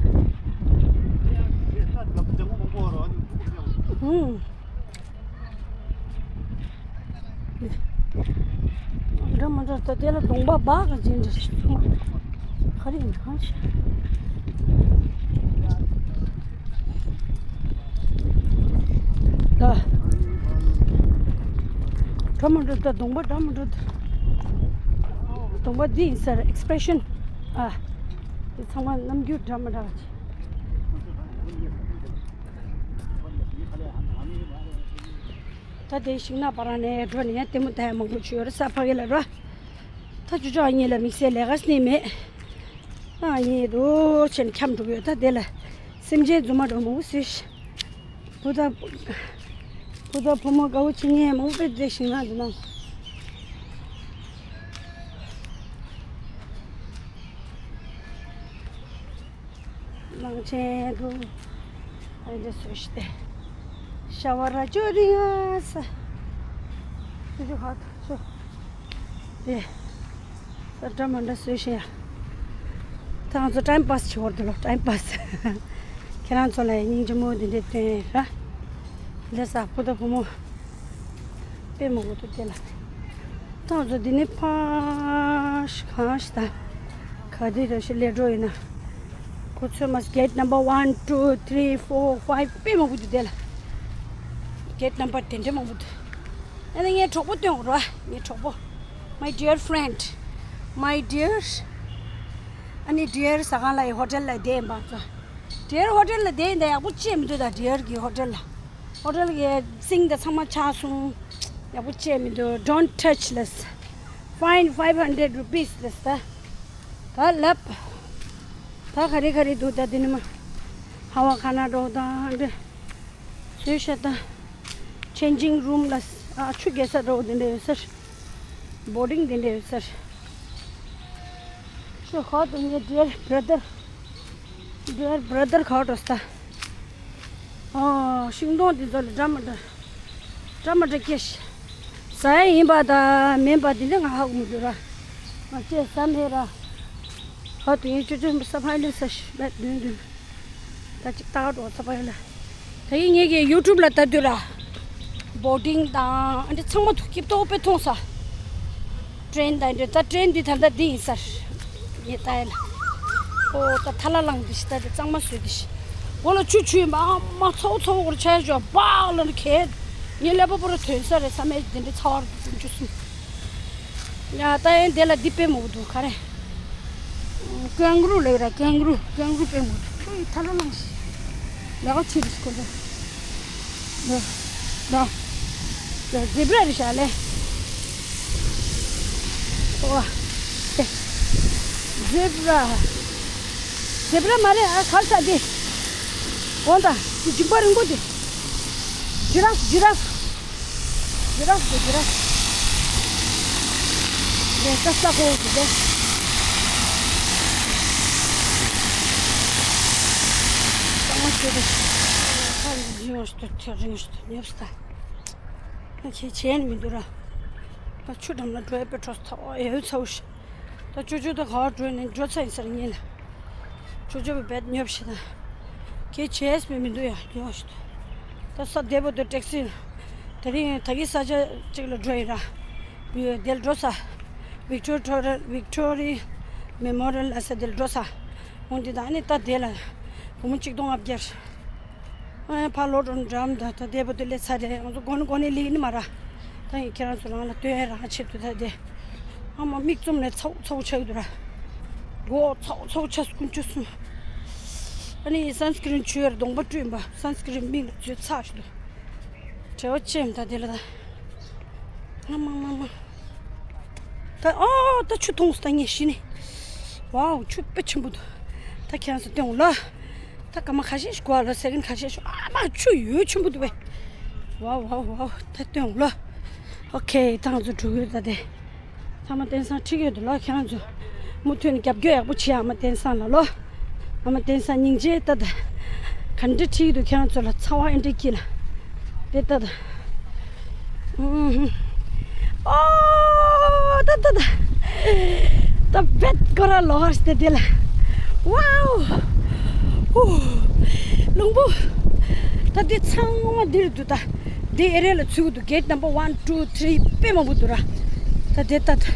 ཧུང་། འདྲ་མི་འདྲ་ད་དེ་ལ་གདོང་པ་སྦག་ག་ཅན་འདྲ་ཞིག་སོང་། ག་རེ་ཡིན་གང་ཤེས། ད། འདྲ་མི་འདྲ་ད་གདོང་པ་འདྲ་མི་འདྲ་ད། གདོང་པ་འདི་ཡིན་ས་རེད་ཨེག་སི་པི་རེ་ཤན། ཨ། དེ་ཚང་མ་རྣམ་འགྱུར་འདྲ་མི་འདྲ་བ་ཅིག་ད་དེ་ཤིང་ནགས་པ་རང་ནས་འགྲོ་ནས་ལྟད་མོ་ལྟ་ཡ་མང་པོ་བྱོས་རེད་ས་ཕ་གི་ལ་ར། ད་ཅུ་ཅོག་གཉིས་ལ་དམིགས་བསལ་ལས་ཀ་སྣེ་མེད། ཨ་གཉིས་རུ་ཆེན་འཁྱམ་འགྲོ་གི་ཡོད། ད་དེ་ལ་སེམས་ཅན་རྫུན་མ་འགྲོ་མང་པོ་སུས་ཤི། བུ་དང་བུ་དང་བུ་མོ་དགའ་བོ་བྱེད་མཁན་མང་པོ་དཔེ་བསྡད་ཤིང་ནགས་འདི་ནང་། གླང་ཆེན་དུ་ཨ་འདྲ་བཟོས་ཤི་སྟེ། ཤ་བ་ར་ཅོ་རི་ང་ས། དེ་ཚོ་ཧ་ཐུ་ཚོ། དེ། ད་འདྲ་མ་འདྲ་བཟོས་ཤི་ཡ། ད་ང་ཚོ་ཊའིམ་པཱ་སི་བྱེད་བར་དུ་ལོ་ཊའིམ་པཱ་སི། ཁྱེད་རང་ཚོ་ལ་ཡ་སྙིང་རྗེ་མོ་འདི་འདྲ་སྟོན་ར། ལས་ས་བུ་དང་བུ་མོ། དཔེ་མང་པོ་འདུག་དེ་ལ། ད་ང་ཚོ་འདི་ནས་ཕར་གང་ཞིག་ད། ག་དེ་རེ་ཞིག་སླེབས་འགྲོ་ཡིན་ན། ཁོ་ཚོས་མ་གེ་ཊི་ནམ་བར་ཝན་ཊུ་ཐི་རི་ཕོར་ཕའིབ་དཔེ་མང་པོ་འདུག་དེ་ལ། གེ་ཊི་ནམ་བར་དེ་འདྲ་མང་པོ་འདུག་ཨ་ནི་ངའི་གྲོགས་པོ་སྟོན་དགོས་ར་ངའི་གྲོགས་པོ། My dear friend. My dear. ཨ་ནི་ཌི་ཡར་ཟ་ཁང་ལ་ཡི་ཧོ་ཊེལ་ལ་བསྡད་ཡིན་པ་ཚོ། ཌི་ཡར་ཧོ་ཊེལ་ལ་བསྡད་ཡིན་ད་ཡག་པོ་ཅི་མི་འདུག་ད་ཌི་ཡར་གི་ཧོ་ཊེལ་ལ། ཧོ་ཊེལ་གྱི་སིང་ད་ཚང་མ་ཆག་སོང་། ཡག་པོ་བྱས་མི་འདུག Don't touch ལབ། Fine five hundred rupees ལབ་ད། ད་ལབ། ད་ག་རེ་ག་རེ་འདུག་ད་འདི་ནི་མ། ཧ་བ་ཁ་ན་འགྲོ་དང་འདི། བཟོས་ཤ་ད། Changing room ལ། ཨ་ཆུ་རྒྱས་ས་འགྲོ་འདི་འདྲ་ཡོད་ས་རེད། Boarding འདི་འདྲ་ཡོད་ས་རེད། ཤོ་ཧོ་དུ་ངའི་dear brother. Dear brother ཁ་བྲོ་ས། ཨོ། ཤིང་སྡོང་འདི་ཚོ་ལ་འདྲ་མི་འདྲ། འདྲ་མི་འདྲ་སྐྱེ་ཤི། ཟ་ཡ་ཡིན་པ་དང་མིན་པ་འདི་འདྲ་ང་ཧ་གོ་མི་འདུག་ར། ང་ཅེས་ཟ་མེད་ར། ཧོ་དུ་ངའི་ཅོ་ཅོ་ས་ཕ་ལེ་ས་ཤི་མེད་དུན་དུན། ད་ཅིག་ལྟ་ག་འགྲོ་ཚ་པ་ཡོད་ལ། ད་ཡིན་ངེད་ཀྱི་ཡུ་ཊུབ་ལ་ལྟ་དུས་ར། བོ་ཊིང་དང་ཨ་འདྲ་ཚང་མ་ཐུག་སྐྱིད་ཏོག་དཔེ་མཐོང་ས། ཊེན་དང་འདྲ་ད་ཊེན་འདི་ད་ལྟ་འདི་ཡིན་ས། ངས་ལྟ་ཡ་ལ། ཨོ་ད་ཐ་ལ་ལངས་འདི་ཤི་ད་འདི་གཙང་མ་བཟོས་འདི་ཤི། འོ་ལ་ཆུ་ཆུ་མ་མ་ཚ་བོ་ཚ་བོ་གོར་ཆ་ཡ་ཞོ་སྦག་ལ་ནི་ཁེད། ངའི་ཀླད་པ་པོ་ར་ཐོན་ས་རེད། བསམ་ཡས་འདི་འདྲའི་ཚ་བ་རུ་འཇུ་སོང་། ཡ་ད་ཡན་དེ་ལ་འདི་དཔེ་མོ་འདུག་ག་རེ། ཀེང་རུ་ལབ་ར། ཀེང་རུ། ཀེང་རུ་དཔེ་མོ་འདུག་ཁོའི་ཐ་ལ་ལངས་ཤིག་ལ་ག་ཆི་རེད་ཁོ་ཚོ། ད་ད་ཛེབ་ར་རེད་ཤག་ལེ། ཨོ་ཨ། ཛེབ་ར། ཛེབ་ར་མ་རེད་ཨ། ག་ས་དེ། འོ་ད་དེ་མཇིང་པ་རིང་པོ་དེ། ཇི་ར་ཕ། ཇི་ར་ཕ། ཇི་ར་ཕ་དེ། ཇི་ར་ཕ། རེད་ས་ས་གོ་དེ་དེ། ས་མ་ཆོད་དེ། ས་རིང་ཞིག་ཏུ་ཐེ་རིང་ཞིག་ཏུ་ཉོབ་ས། ད་ཁྱེད་བྱས་ནས་མི་འདུག་ར། ད་ཆུ་འགྲམ་ལ་འགྲོ་ཡ་དཔེ་འཕྲོ་ཚ་བ་ཡོད་ཚ་བོ་ཞིག་ད་ཅོ་ཅོ་ད་ག་བར་འགྲོ་ནས་འགྲོ་ཚར་ཡིན་ས་རེད་ངེད་ལ། ཅོ་ཅོ་བས་བེད་ཉོབ་ཤི་ད། ཁྱེད་བྱས་མི་མི་འདུག་ཡ་ཡོད་ཞིག་ད་ས་བདེ་པོ་འདུག་ཊེག་སི་ལ། དེ་རིང་ད་གི་ས་ཆ་གཅིག་ལ་འགྲོ་ཡིན་ར། བི་དེ་ལ་འགྲོ་ས། ཝིག་ཊོ་རི་ཝིག་ཊོ་རི་མེ་མོ་རི་ཡལ་ལ་ས་དེ་ལ་འགྲོ་ས། འོང་དེ་ད་ཨ་ནི་ད་དེ་ལ་སྒོར་མོ་གཅིག་སྟོང་ལྔ་བརྒྱ། ཨ་ཕ་ལོ་གྲོང་འགྲམ་ད་ད་བདེ་པོ་དེ་ལས་ཚ་རེད། ང་ཚོ་གོ་ནི་གོ་ནི་ལིག་ནི་མ་ར། ད་ཡིན་ཁྱེད་རང་ཚོ་རང་ལ་སྟོན་རང་ཆེད་དུ་ད་དེ། ཨ་མ་མིག་བཙུམ་ནས་ཚ་བོ་ཚ་བོ་ཆགས་ཀྱི་འདུག་ར། མགོ་ཚ་བོ་ཚ་བོ་ཆགས་སོང་དཀོན་མཆོག་གསུམ། ཨ་ནི་སན་སི་ཀི་རིན་བྱུགས་ཡ་ར་གདོང་པ་བཀྲུས་ཡིན་པ། སན་སི་ཀི་རིན་མིག་ལ་བྱུགས་ཚར་ཞིག་འདུག་བྲེལ་བ་ཆེ་མི་ད་དེ་ལ་ད། ཨ་མ་མ་མ། ད་ཨོ་ད་ཆུ་མཐོང་སོང་ད་ངས་ཤི་ནི། ཝའོ་ཆུ་དཔེ་ཆེན་པོ་འདུག་ད་ཁྱེད་རང་ཚོ་སྟོན་འོང་ལ། ད་སྐར་མ་ཁ་ཤས་ཤིག་འགོར་ལ། སེ་ཀེན་ཁ་ཤས་ཤིག་ཨ་མ་ཆུ་ཡོད་ཆེན་པོ་འདུག་བས། ཝའོ་ཝའོ་ཝའོ་ད་སྟོན་འོང་ལ། ཨོ་ཁེ་ད་ང་ཚོ་འགྲོ་གི་ཡོད་ད་དེ། ཚང་མ་དེང་སང་ཁྲིད་ཡོད་དུ་ལོ། ཁྱེད་རང་ཚོ་མུ་མཐུད་ནས་རྒྱབ་སྐྱོར་ཡག་པོ་བྱེད་ཨ་མ་དེང་སང་ལ་ལོ། ཨ་མ་དེང་སང་སྙིང་རྗེ་ལྟ་ད། ག་འདྲ་ཁྲིད་ཡོད་དུ་ཁྱེད་རང་ཚོ་ལ་ཚ་བ་ཨེ་འདྲ་སྐྱིད་ལ། དེ་ལྟ་ད། ཨོ་ད་ད་ད། ད་བེད་ཀོ་ར་ལོ་ཧར་སྟེ་དེ་ལ། ཝའོ། ཧུ། ལུང་པོ། ད་དེ་ཚང་མ་འདིར་འདུག་ད། འདི་ཨེ་རི་ཡ་ལ་ཚུད་འདུག་གེ་ཊི་ནམ་བར་ཝན་ཊུ་ཐི་རི་དཔེ་མང་པོ་འདུག་ར། ད་དེ་ལྟ་ད།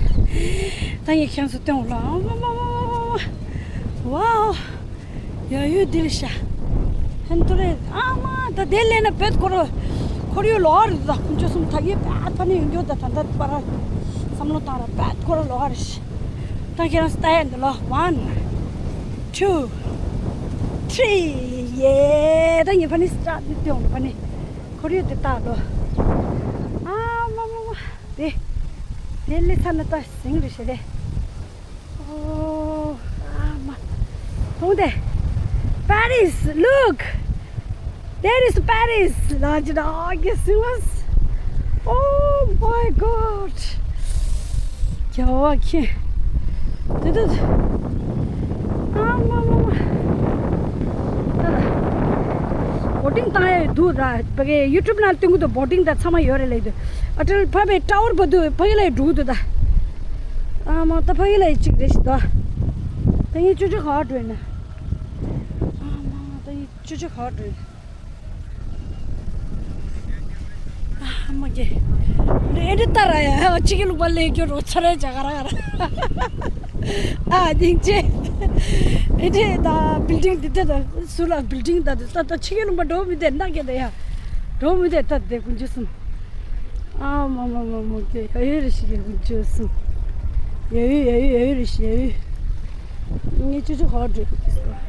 ད་ངས་ཁྱེད་ཚོ་སྟོན་འོང་ལ། ཝ་ཝ་ཝ་ཝ་ཝ། ཝའོ། ཡ་ཡོད་འདི་རེད་ཤག་ཧན་ཐོ་རེ་ཨ་མ་ད་དེ་ལས་ན་བེད་ཁོ་རོ། ཁོར་ཡུག་ལོག་རེད་ད། དཀོན་མཆོག་གསུམ་ད་གི་བེད་ཕ་ནི་ཡོང་རྒྱུ་ད། ད་ད་པ་ར་བསམ་བློ་བཏང་ར་བེད་ཁོ་རོ་ལོག་རེད་ཤག་ད་ཁྱེད་རང་ལྟ་ཡ་འདི་ལོ། ཝན། ཊུ། ཐི་རི། ཡེ། ད་ངས་ཕ་ནི་སི་ཊར་ཊི་འདི་སྟོན་འོང་ཕ་ནི། ཁོར་ཡུག་འདི་ལྟ་ལོ། ཨ་མ་མ་མ། དེ། དེ་ལས་ཚ་ན་ད་ཟིང་རེ་ཞེ་ལེ། Oh, ah, ma. Donde? Paris, look! There is Paris! ལ་ཇི་ད་གེ་སི་ལ་སི། Oh my God! རྒྱལ་བ་ཁྱེད། དེ་དེ་དེ། ཨ་མ་མ་མ། ད་ད། བོ་ཊིང་བཏང་ཡ་འདུག་ད། ཕ་གི་ཡུ་ཊུབ་ནང་སྟོན་གི་འདུག་བོ་ཊིང་ད་ཚང་མ་ཡོད་རེད་ལབ་འདུག་ཨ་ཊལ་ཕ་བའི་ཊ་ཝར་བར་དུ་ཕ་གི་ལ་འགྲོ་གི་འདུག་ད། ཨ་མ་ད་ཕ་གི་ལ་ཡི་གཅིག་རེད་ཤི་ད། ད་ངས་ཅོ་ཅོ་ག་བར་འགྲོ་ཡིན་ན། ཨ་མ་ད་ངས་ཅོ་ཅོ་ག་བར་འགྲོ་ཡིན། ཨ་མ་གེ། འདི་ཨེ་འདྲ་ལྟ་ར་ཡ། ཕྱི་གི་ལུང་པ་ལས་སྐྱོ་རོ་ཚ་ར་ཇ་ག་ར་ག་ར། ཨ་སྙིང་རྗེ། ཨེ་འདྲ་ད་བིལ་ཌིང་འདི་འདྲ་ད་སུ་ལ་བིལ་ཌིང་ད་ད་ད་ཕྱི་གི་ལུང་པ་འགྲོ་མི་བདེ་ན་གེ་ད་ཡ། འགྲོ་མི་བདེ་ད་དེ་དཀོན་མཆོག་གསུམ། ཨ་མ་མ་མ་མ་གེ་ཡ་ཡོད་རེ་ཞིག་གེ་དཀོན་མཆོག་གསུམ། ཡ་ཡོད་ཡ་ཡོད་ཡ་ཡོད་རེ་ཞིག་ཡ་ཡོད། ངས་ཅོ་ཅོ་ག་བར་འགྲོ་དགོས་ཀྱི་སོ།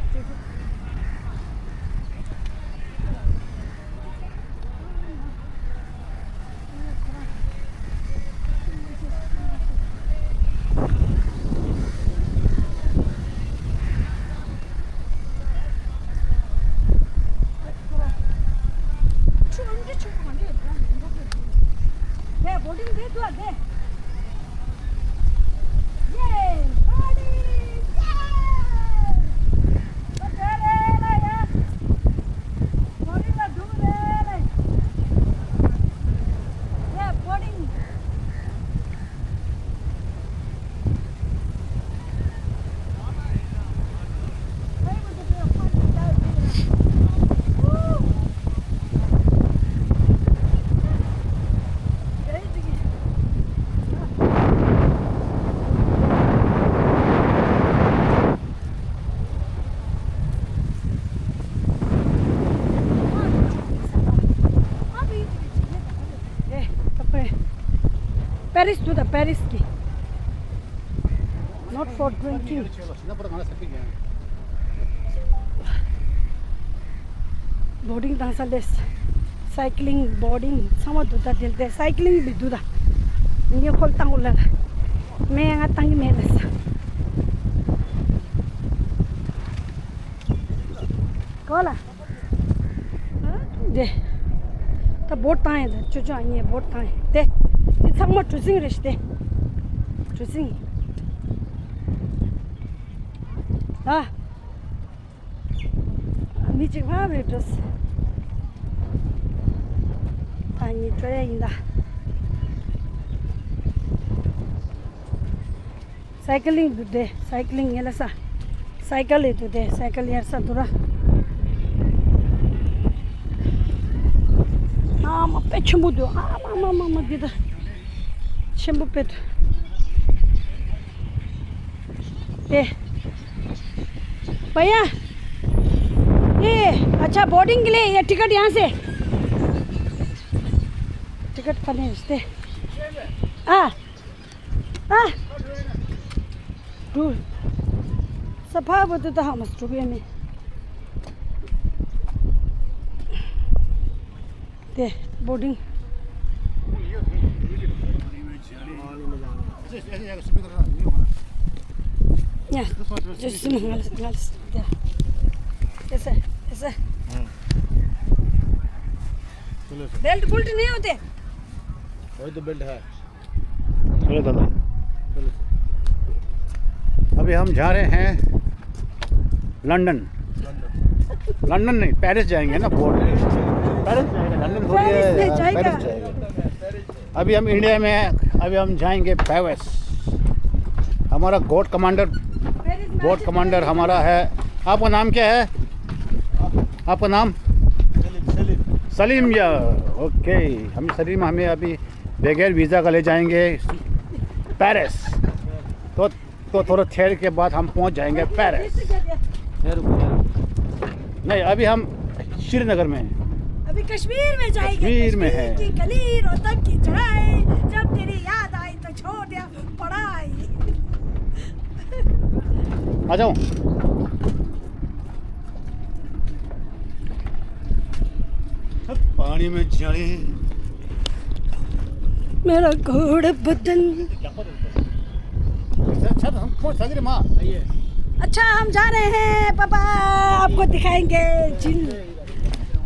པེ་རིས་འདུག་ད། པེ་རིས་ཀྱི། Not for drinking. བོ་ཊིང་བཏང་ས་ལས། སའི་ཀི་ལིང་བོ་ཊིང་ཚང་མ་འདུག་ད། དེ་དེ་སའི་ཀི་ལིང་མི་འདུག་ད། ངས་ཁོ་ལ་བཏང་དགོས་ལ། མེད། ང་བཏང་གི་མེད་ལ་ས། གོ་ལ། དེ། ད་བོ་ཊི་བཏང་ཡིན་ད། ཅོ་ཅོ་ཨ་ནི་བོ་ཊི་བཏང་ཡིན་དེ། དེ་ཚང་མ་གྲུ་གཟིངས་རེད་ཤི་དེ། གྲུ་གཟིངས། ཨ། མི་གཅིག་ཕ་རེད་འགྲོ་སི། ད་ནི་འགྲོ་ཡ་ཡིན་ད། སའི་ཀི་ལིང་འདུག་དེ། སའི་ཀི་ལིང་ངེ་ལ་ས། སའི་ཀལ་ལས་འདུག་དེ། སའི་ཀལ་ཡར་ས་འདུག་ར། ཨ་མ་དཔེ་ཆེན་པོ་འདུག་ཨ་མ་མ་མ་མ། འདི་ད་ཆེན་པོ་དཔེ་འདུག་དེ། भैया, ये अच्छा बोर्डिंग के लिए ये टिकट यहाँ से, टिकट पहले इससे। हाँ, हाँ। ཌ། ས་ཕར་བུ་དུ་ད་ཧ་མ་སུ་གུ་ཡ་མི། དེ་བོར་ཌིང་། ཡ། ཇོ་ཇོ་སི་མ་ང་ལ་ང་ལ་ཡ། ཨེ་སེ་ཨེ་སེ། बेल्ट बुल्ट नहीं होते। वही तो बेल्ट है। चलो दादा। चलो। अभी हम जा रहे हैं लंदन। लंदन नहीं, पेरिस जाएंगे ना, बोर्ड। पेरिस जाएंगे, लंदन थोड़ी पेरिस है, में जाएगा। पेरिस जाएगा। अभी हम इंडिया में हैं, अभी हम जाएंगे पेरिस। हमारा गोट कमांडर, पेरिस में गोट कमांडर हमारा है। आपका नाम क्या है? आपका नाम? सलीम, सलीम। सलीम या, ओके। हम सलीम, हमें अभी बगैर वीज़ा का ले जाएंगे पेरिस। तो, तो थोड़ा ठहर के बाद हम पहुंच जाएंगे पेरिस। ठहरो, ठहरो। नहीं, अभी हम श्रीनगर में हैं। अभी कश्मीर में जाएंगे। कश्मीर में कश्मीर है। की गली, रोहतक की चढ़ाई, जब तेरी याद आई तो छोड़ दिया पढ़ाई। आ जाओ। पानी में जले। मेरा घोड़ा बदन। अच्छा, हम कौन सा गिर माँ? अच्छा, हम जा रहे हैं पापा, आपको दिखाएंगे जिन।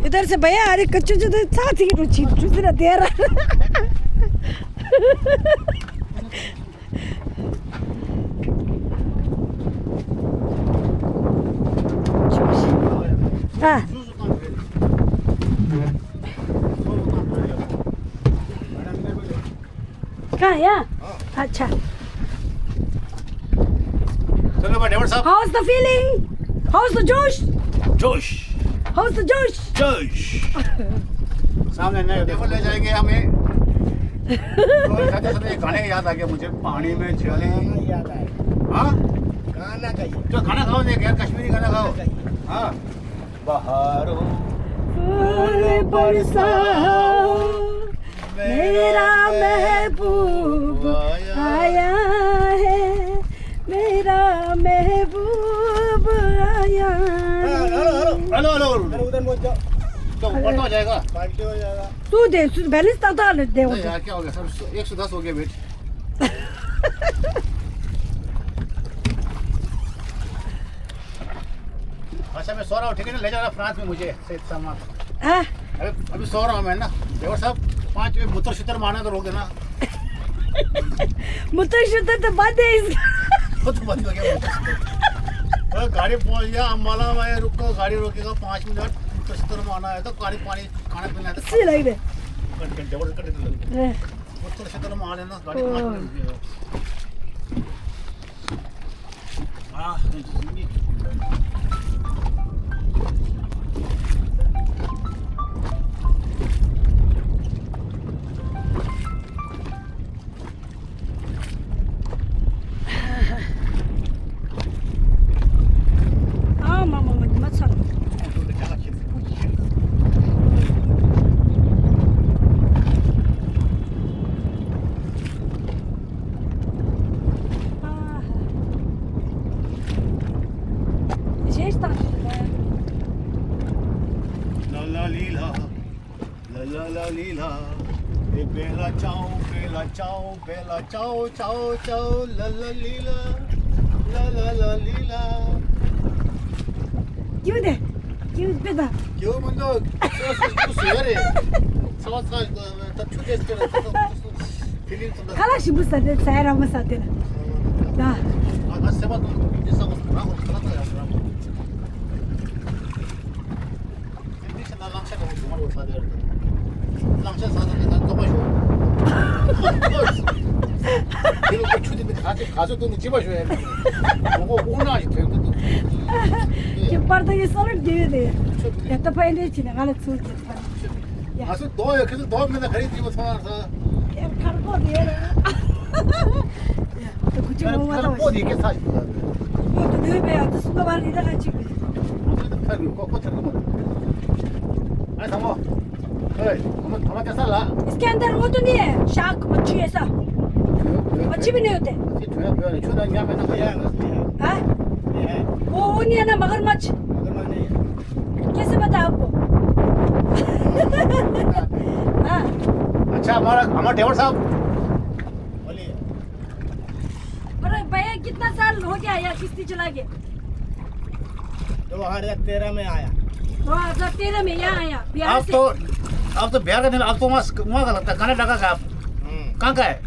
इधर से भैया, अरे कच्चू जो तो साथ ही रुचि, रुचि ना दे रहा। हाँ। कहाँ, यहाँ? अच्छा। चलो भाई, ड्राइवर साहब। How's the feeling? How's the जोश? जोश। How's the जोश? जोश। सामने नए ड्राइवर ले जाएंगे हमें। तो जाते समय एक गाने याद आ गया मुझे, पानी में जले। याद आया। हाँ? गाना गाइए। तो खाना खाओ, नहीं यार, कश्मीरी गाना खाओ। गाना गाइए। हाँ। बहारों फूल बरसाओ, मेरा महबूब आया है, मेरा महबूब आया है। Hello, hello, hello. हेलो, उधर मत जाओ। तो उल्टा हो जाएगा। पार्टी हो जाएगा। तू दे, तू बैलेंस तक डाल दे नहीं उधर। यार, क्या हो गया सर? एक सौ दस हो गया वेट। अच्छा, मैं सो रहा हूँ, ठीक है ना? ले जाना फ्रांस में मुझे, सही सामान। हाँ। अभी, अभी सो रहा हूँ मैं ना। ड्राइवर साहब, पाँच बजे मूत्र शूत्र मारना तो रोक देना। मूत्र शूत्र तो बंद है इसका। वो तो बंद हो गया मूत्र शूत्र। अरे, गाड़ी पहुंच गया अम्बाला में, रुको, गाड़ी रोकेगा पाँच मिनट, मूत्र शूत्र मारना है तो गाड़ी पानी, खाना पीना है तो सी लग रहे। कट, कट, जबरदस्त कट, कट, कट। हाँ। मूत्र शूत्र मार लेना, गाड़ी पाँच मिनट रुकेगा। ཨ་མ་མ་མ་མ་ཚར། Bella ciao, bella ciao, bella ciao, ciao, ciao, la la li la, la la la li la. ཀྱུ་དེ། ཀྱུ་དེ་ད། ཀྱུ་མི་འདུག་སོ་སོ་སོ་སོ་ཡོད་རེད། ཚ་བ་ཚ་ད་ཆུ་དེ་སྟེར་ད་ད་ད་ཕི་ལིང་ཚོ་ད། ཁ་ལག་ཞིམ་པོ་ཟ་དེ་ཟ་ཡ་རག་མ་ཟ་དེ་ལ། ད། ང་ང་སེམས་པ་དང་ཀྱུ་དེ་ས་གོ་རང་གོ་ཁ་ལག་ད་ཡག་རང་གོ། དེ་འདྲ་བྱས་ན་གླང་ཆེན་འདྲ་བོ་བྱུང་བ་རེད་ས་དེར། གླང་ཆེན་ས་དེ་ནི་ད་རྩོག་པ་ཤོར། དེ་ལ་ཁོ་ཆུ་དེ་ནི་ག་ཚོད་ག་ཚོད་འདུག་ནི་ཅི་པ་ཤོར་ཡ་མི་འདུག་ཁོ་ཁོ་དབུགས་ནག་ཞིག་ཐོན་གི་འདུག་ཀྱི་པར་ད་ཡི་སོ་ར་དེ་ཡོད་དེ། ཆུ་དེ་ཡ་ད་ཕ་ཡི་འདྲ་བྱས་ནས་ང་ལ་ཚུར་གྱི་ང་ཚོ་རྡོ་ཡོད་ཁི་ཚོ་རྡོ་མེད་ན་ག་རེ་དྲིས་པ་ཚོ་ང་ཚོ། ཡ་ཁར་པོ་དེ་ཡོད་རེད། ཡ་ད་ཁུ་ཆུ་མོ་མ་ཁར་ད་པོ་དེ་སྐད་ཚ་ཞིག་འདུག་ཁོ་དེ་དེ་བས་ཡ་ད་སུ་ག་བར་རི་ད་ག་ཅིག་རེད། ང་ཚོ་ད་ཁ་རུ་ཁོ་ཁོ་ཐར་གི་མ་རེད། ཨ་དང་པོ། ཨེ། ཁོ་མོ་ཐ་མ་སྐད་ས་ལ། इसके अंदर वो तो नहीं है, शार्क मच्छी ऐसा? मच्छी भी नहीं होते? हाँ? वो, वो नहीं है ना, मगरमच्छ? कैसे पता आपको? हाँ। अच्छा, हमारा, हमारा ड्राइवर साहब। बोलिए। अरे भैया, कितना साल हो गया यार किश्ती चला के? दो हज़ार तेरह में आया। दो हज़ार तेरह में यहाँ आया, बिहार अब से। तो, अब तो बिहार का नहीं, अब तो वहाँ, वहाँ का लगता है, कर्नाटका का आप। हम्म। कहाँ का है?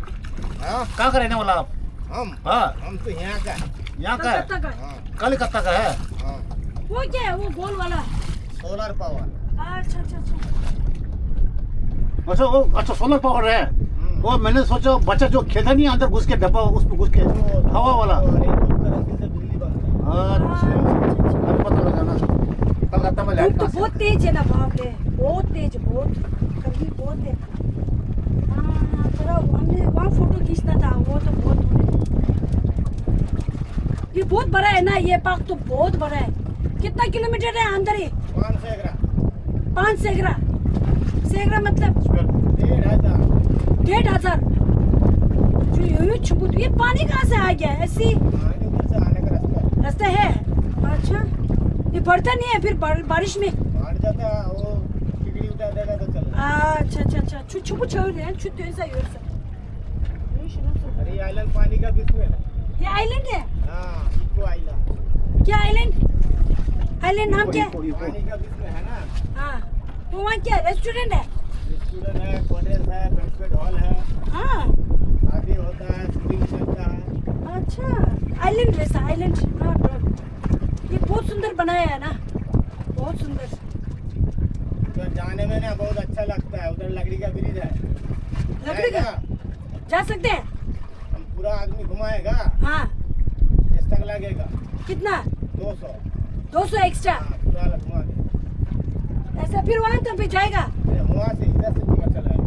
हाँ? कहाँ का रहने वाला आप? हम? हाँ। हम तो यहाँ का है। यहाँ का है? कलकत्ता का है। हाँ। कलकत्ता का है? हाँ। वो क्या है, वो गोल वाला? Solar power. अच्छा, अच्छा, अच्छा। अच्छा, वो, अच्छा, सोलर पावर है। हम्म। वो मैंने सोचा, बच्चा जो खेलता नहीं है, अंदर घुस के, डब्बा, उसमें घुस के, वो हवा वाला। वो रेनबो करंसी से बिजली बनता है। अच्छा, अच्छा, अच्छा। अभी पता लगा ना। कलकत्ता में धूप तो बहुत तेज है ना, बाप रे, बहुत तेज, बहुत, गर्मी बहुत है। हाँ, थोड़ा हमने वहाँ फोटो खींचना था, वो तो बहुत दूर है। ये बहुत बड़ा है ना, ये पार्क तो बहुत बड़ा है। कितना किलोमीटर है अंदर ही? पाँच सौ एकरा। पाँच सौ एकरा? सौ एकरा मतलब? डेढ़ हज़ार। डेढ़ हज़ार? जो यो, यो छुपू, ये पानी कहाँ से आ गया है? ऐसी? पानी ऊपर से आने का रास्ता है। रास्ता है? अच्छा। ये बढ़ता नहीं है फिर बार-, बारिश में? बढ़ जाता है, वो चिकड़ी उठा देगा तो चल रहा है। अच्छा, अच्छा, अच्छा। छु-, छुपू छो रहे हैं, छु तो ऐसा ही हो सकता है। अरे, ये आइलैंड पानी का बीच में है। ये आइलैंड है? हाँ, इको आइलैंड। क्या आइलैंड? आइलैंड नाम क्या है? Eco, eco. पानी का बीच में है ना। हाँ, तो वहाँ क्या रेस्टोरेंट है? रेस्टोरेंट है, कॉटेज है, बैंक्वेट हॉल है। हाँ। शादी होता है, शूटिंग चलता है। अच्छा, आइलैंड जैसा, आइलैंड। हाँ, हाँ। ये बहुत सुंदर बनाया है ना, बहुत सुंदर। उधर जाने में ना बहुत अच्छा लगता है, उधर लकड़ी का ब्रिज है। लकड़ी का? जाएगा? जा सकते हैं? हम पूरा आदमी घुमाएगा। हाँ। एक्स्ट्रा लगेगा। कितना? दो सौ। दो सौ एक्स्ट्रा? हाँ, पूरा वाला घुमा देगा। ऐसा फिर वहाँ तक भी जाएगा? ये वहाँ से, इधर से घूमा चला है।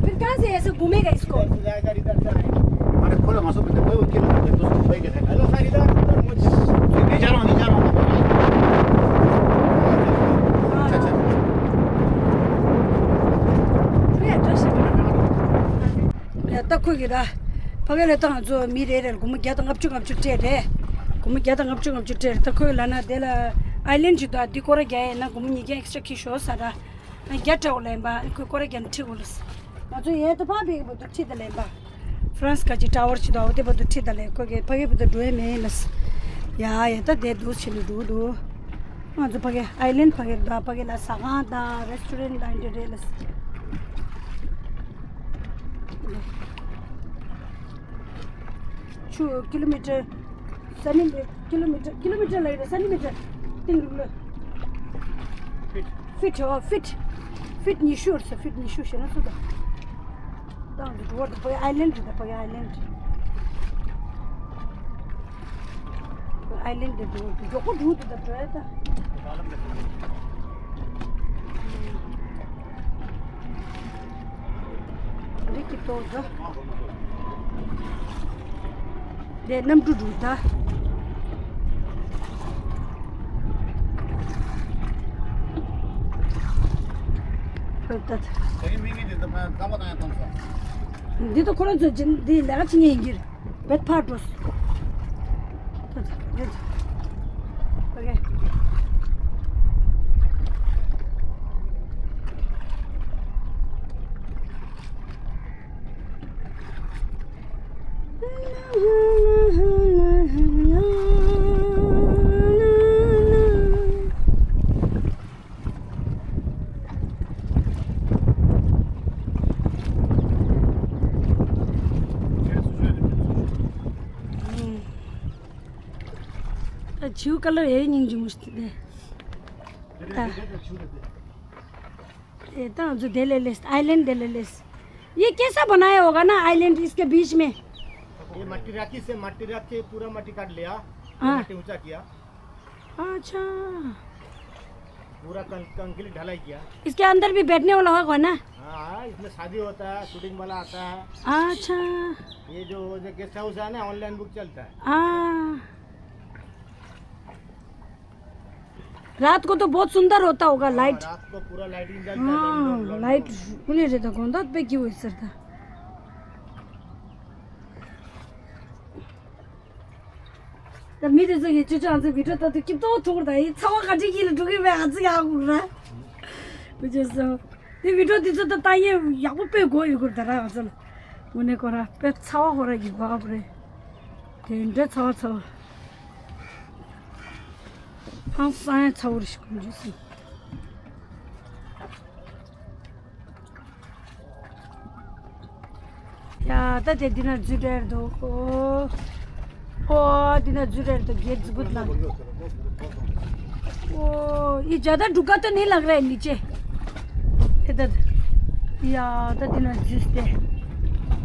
फिर कहाँ से ऐसे घूमेगा इसको? इधर से जाएगा, इधर से आएगा। अरे, खोलो, मासो, बेटा, कोई वकील नहीं है, दोस्तों, भाई के है। हेलो, सर, इधर, इधर मुझे। नहीं, नहीं जा रहा हूँ, नहीं जा रहा हूँ। अच्छा, अच्छा। ད་ཁོ་གི་ད། ཕ་གི་ལ་ད་ང་ཚོ་མི་རེ་རེ་ལ་སྒོར་མོ་བརྒྱ་དང་ལྔ་བཅུ་ལྔ་བཅུ་སྤྲད་རེད། སྒོར་མོ་བརྒྱ་དང་ལྔ་བཅུ་ལྔ་བཅུ་སྤྲད་རེད། ད་ཁོ་གི་ལབ་ན་དེ་ལ་ཨའི་ལེན་ཌི་ཅིག་འདུག་ཨ། འདི་སྐོར་ར་རྒྱག་ཡས་ན་སྒོར་མོ་ཉིས་བརྒྱ་ཨེག་སི་ཊ་ར་ཁྱེར་ཤོག་ཟེར་ར། ཨ། བརྒྱ་སྤྲད་དགོས་ལབ་ཡིན་པ། ཨ་ནི་ཁོས་སྐོར་ར་རྒྱག་ནས་ཁྲིད་དགོས་ལབ་སོང་། ང་ཚོ་ཡས་ད་ཕར་ཕེབས་ཀྱི་འདུག་ཁྲིད་ད་ལབ་ཡིན་པ། ཧྥ་རན་སི་ག་ཅིག་ཊ་ཝར་ཅིག་འདུག་ཨ། འོ་དེ་བར་དུ་ཁྲིད་ད་ལབ་ཡིན། ཁོ་གིས་ཕ་གི་བར་དུ་འགྲོ་ཡས་མེད་ལབ་སོང་། ཡ་ཡ་ད་དེ་འདུག་བྱས་ནས་འགྲོ་འདུག་ང་ཚོ་ཕ་གི་ཨའི་ལེན་ཌི་ཕ་གི་ད་ཕ་གི་ལ་ཟ་ཁང་དང་རེ་སི་ཊོ་རེན་ཊི་དང་འདི་རེད་ལ། ཆུ་ཀི་ལོ་མི་ཊར་སེན་ཊི་མི་ཀི་ལོ་མི་ཊར་ཀི་ལོ་མི་ཊར་ལ་ཡོད་རེད། སེན་ཊི་མི་ཊར་སྟེང་རུ་ལ། ཕིཊ། ཕིཊ། ཨོ་ཕིཊ། ཕིཊ་ཉི་ཤུ་རེད་ཟེར། ཕིཊ་ཉི་ཤུ་ཞེ་ན་སུ་ད། ད་འདི་འགྲོ་བར་དུ་ཕ་གི་ཨའི་ལེན་ཌི་རེད། ད་ཕ་གི་ཨའི་ལེན་ཌི། ཨའི་ལེན་ཌི་འདི་མགྱོགས་པོ་འགྲོ་འདུག་ད་བྲོས་ད། རིག་གི་ཏོག་ད། དེ་གནམ་གྲུ་འགྲོ་ད། འདི་ད་ཁོ་རང་ཚོ་འདི་ལས་ཀ་བྱེད་མཁན་ཡིན་གྱི་རེད། བེད་ཕར་འགྲོ། ད་ད་ད་ད། ཨོ་ཁེ། ད་བྱིའུ་ཀ་ལར་ཨེ་སྙིང་རྗེ་མོ་ཞིག་དེ། ད་ཨེ་ད་ང་ཚོ་དེ་ལས་ལས་ཨའི་ལེན་ཌི་དེ་ལས་ལས། ये कैसा बनाया होगा ना आइलैंड इसके बीच में? ये मट्टी राखी से, मट्टी राख के पूरा मट्टी काट लिया, हाँ। मट्टी ऊंचा किया। अच्छा। पूरा कं-, कंक्रीट ढलाई किया। इसके अंदर भी बैठने वाला होगा ना? हाँ, हाँ, इसमें शादी होता है, शूटिंग वाला आता है। अच्छा। ये जो, जो गेस्ट हाउस है ना, ऑनलाइन बुक चलता है। हाँ। रात को तो बहुत सुंदर होता होगा, हाँ, लाइट। रात को पूरा लाइटिंग जलता है, हाँ, लंडो, लंडो। लाइट कुने रे त कोन दत पे की हुई सर था। ད་མི་དེ་ཚོ་གིས་ཅོ་ཅོ་ང་ཚོའི་བི་ཌིའོ་ལྟ་དུས་སྐྱིད་ཏོག་ཐུག་ར། ད་ཡིན་ཚ་བ་ག་འདྲ་གིས་ལ་འགྲོ་གི་བས། ཨ་ཙི་ཡག་གུ་ར། བུ་ཅོ་སོ། དེ་བི་ཌིའོ་དེ་ཚོ་ད་ལྟ་ཡེ་ཡག་པོ་དཔེ་དགོས་ཡོད་གུ་ར། ད་ར་ང་ཚོ་ལ་དངོས་གནས་ཁོ་ར་དཔེ་ཚ་བ་ཁོ་ར་གི་གོ་ཨ་བུ་རེད། དེ་འདྲ་ཚ་བ་ཚ་བ། ཧང་སང་ཡང་ཚ་བོ་རེ་ཞིག་གུ་འཇུ་སོང་། ཡ། ད་དེ་འདི་ན་འཛུལ་འགྲོ་ཡ་འདུག་ཨོ། ཨོ། འདི་ན་འཛུལ་འགྲོ་ཡ་འདུག་གེ་ཊི་འཛུལ་དགོས་ལ། ཨོ། ये ज़्यादा डूंगा तो नहीं लग रहा है नीचे? इधर। ཡ། ད་འདི་ན་འཛུལ་ཏེ།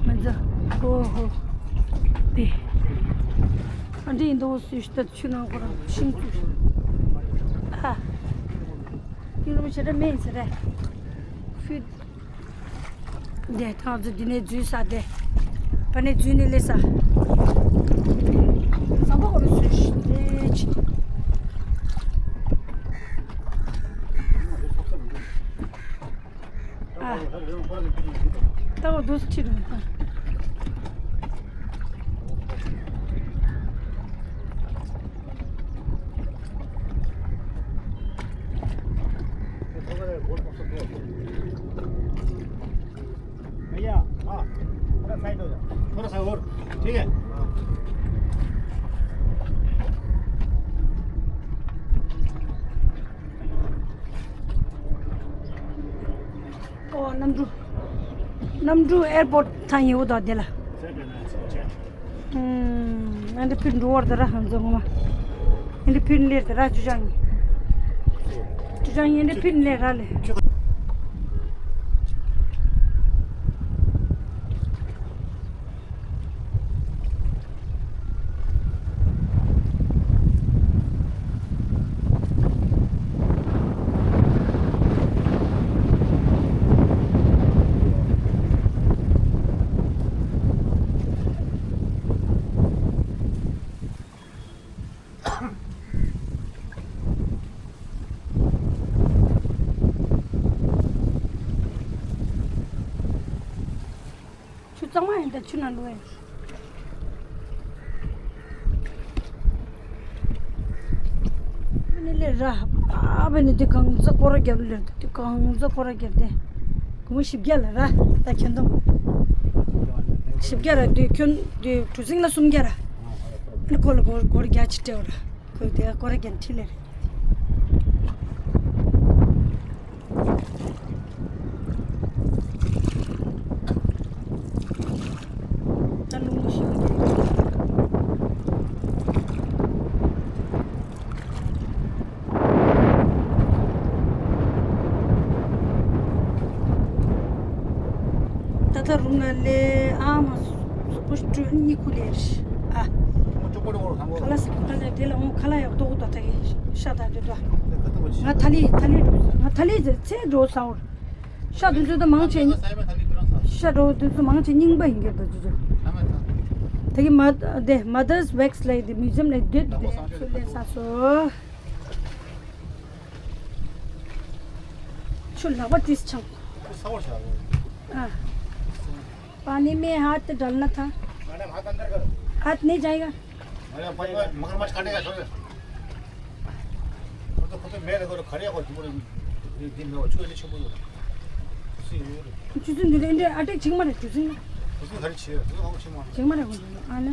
ང་ཚོ། ཨོ་ཧོ། དེ། ཨ་འདི་ཡིན་འདུག་སུས་ད་ཆུ་ནང་ཁོ་རང་ཤིང་ཆུ། ཨ། ཡུ་རོབ་ཆེ་དྲགས་མེད་ཟེར་རེད། ཕུད། འདི་ཐང་ཚོ་འདི་ནས་འཛུལ་ས་དེ། ཕ་ནས་འཛུལ་ནས་སླེབས་ས། ཟམ་པ་འོ་རུ་སུ་ཞིག་རེད་ཅི། ཨ། ད་འོ་དུས་ཁྲིད་རུང་ད། भैया, हाँ, थोड़ा साइड हो जाओ। थोड़ा सा और, ठीक है? हाँ। ཨོ། གནམ་གྲུ། གནམ་གྲུ་ཨེར་པོར་ཊི་ཐང་ཡིན་འོ་དོ་དེ་ལ། ཨུམ། ཨ་འདི་ཕུད་འགྲོ་བར་དེ་ར་ཧང་ཚོ་ངོ་མ། ཨ་འདི་ཕུད་ལེར་དེ་ར་ཅུ་ཅང་ཡིན། ཅུ་ཅང་ཡིན། ཨ་འདི་ཕུད་ལེར་ར་ལེ། ཆུ་གཙང་མ་ཡིན་ད། ཆུ་ནང་འགྲོ་ཡ། ཨ་ནི་ལས་ར། ཨ་བ་ནི་དེ་གང་ཚ་སྐོར་ར་རྒྱབ་ལེར་དེ་གང་ཚ་སྐོར་ར་རྒྱབ་དེ། སྒོར་མོ་བཞི་བརྒྱ་ལ་ར། ད་ཁྱོན་བསྡོམས། བཞི་བརྒྱ་ར་དེ་ཁྱོན་དེ་གྲུ་གཟིངས་ལ་སུམ་བརྒྱ་ར། ཨ་ནི་ཁོ་ལ་སྒོར་སྒོར་བརྒྱ་ཅིག་སྤྲད་ར། ཁོས་དེ་སྐོར་ར་རྒྱབ་ཁྲིད་ལེར། ད་རླུང་བུ་ཞིག་ད་ད་རུང་ན་ལེ་ཨ་མ་སུ་པུ་ཤ་ཊུ་གཉིས་ཁུ་ལེར་ཨ། ཁ་ལ་སི་ཁ་ལ་དེ་ལ་འོང་ཁ་ལ་ཡག་ཏོག་ཏོ་ད་གི་ཤ་ད་དེ་ཏོ། ང་ཐ་ལི་ཐ་ལི་ང་ཐ་ལི་ཚེ་འགྲོ་ས་འོར། ཤ་དུས་ཚོད་དུ་མང་ཆེ། ཤ་འགྲོ་དུས་ཚོད་མང་ཆེ་རྙིང་པ་ཡིན་གྱི་འདུག་ཅུ་ཅུ། དེ་གི་མ་དེ་Mother's Wax ལ་དེ་མིའུ་ཛི་ཡམ་ལ་དེ་དེ་ཚུར་ལེན་ས་སོ། ཆུ་ལག་པ་ཏིས་ཆང་། ཨ། पानी में हाथ डालना था। मैडम, हाथ अंदर करो। हाथ नहीं जाएगा। अरे भाई, भाई, मगरमच्छ काटेगा, छोड़ दे। खुद तो, खुद तो मैं देखो, खड़े हो, तुम लोग ये दिन में छुए नहीं छुए। ཆུ་ཚོད་འདི་འདྲ་ཨ་ཏིག་ཆིང་མ་རེད། ཆུ་ཚོད་ཆུ་ཚོད་ག་རེ་ཆེ། ཆུ་ཚོད་ག་རེ་ཆེ་མ་རེད། ཆིང་མ་རེད། ཨ་ནི།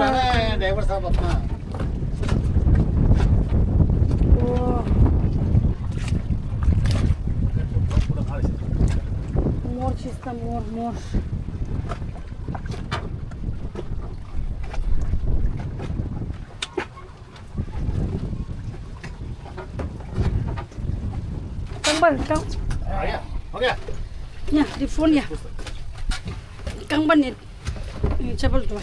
पुराना है, ड्राइवर साहब अपना। ओ। मोर सिस्टम, मोर, मोर। རྐང་པ་རྐང་། ཡ། རི་ཕོན་ཡ། རྐང་པ་ནས་ཆད་པར་འགྲོ།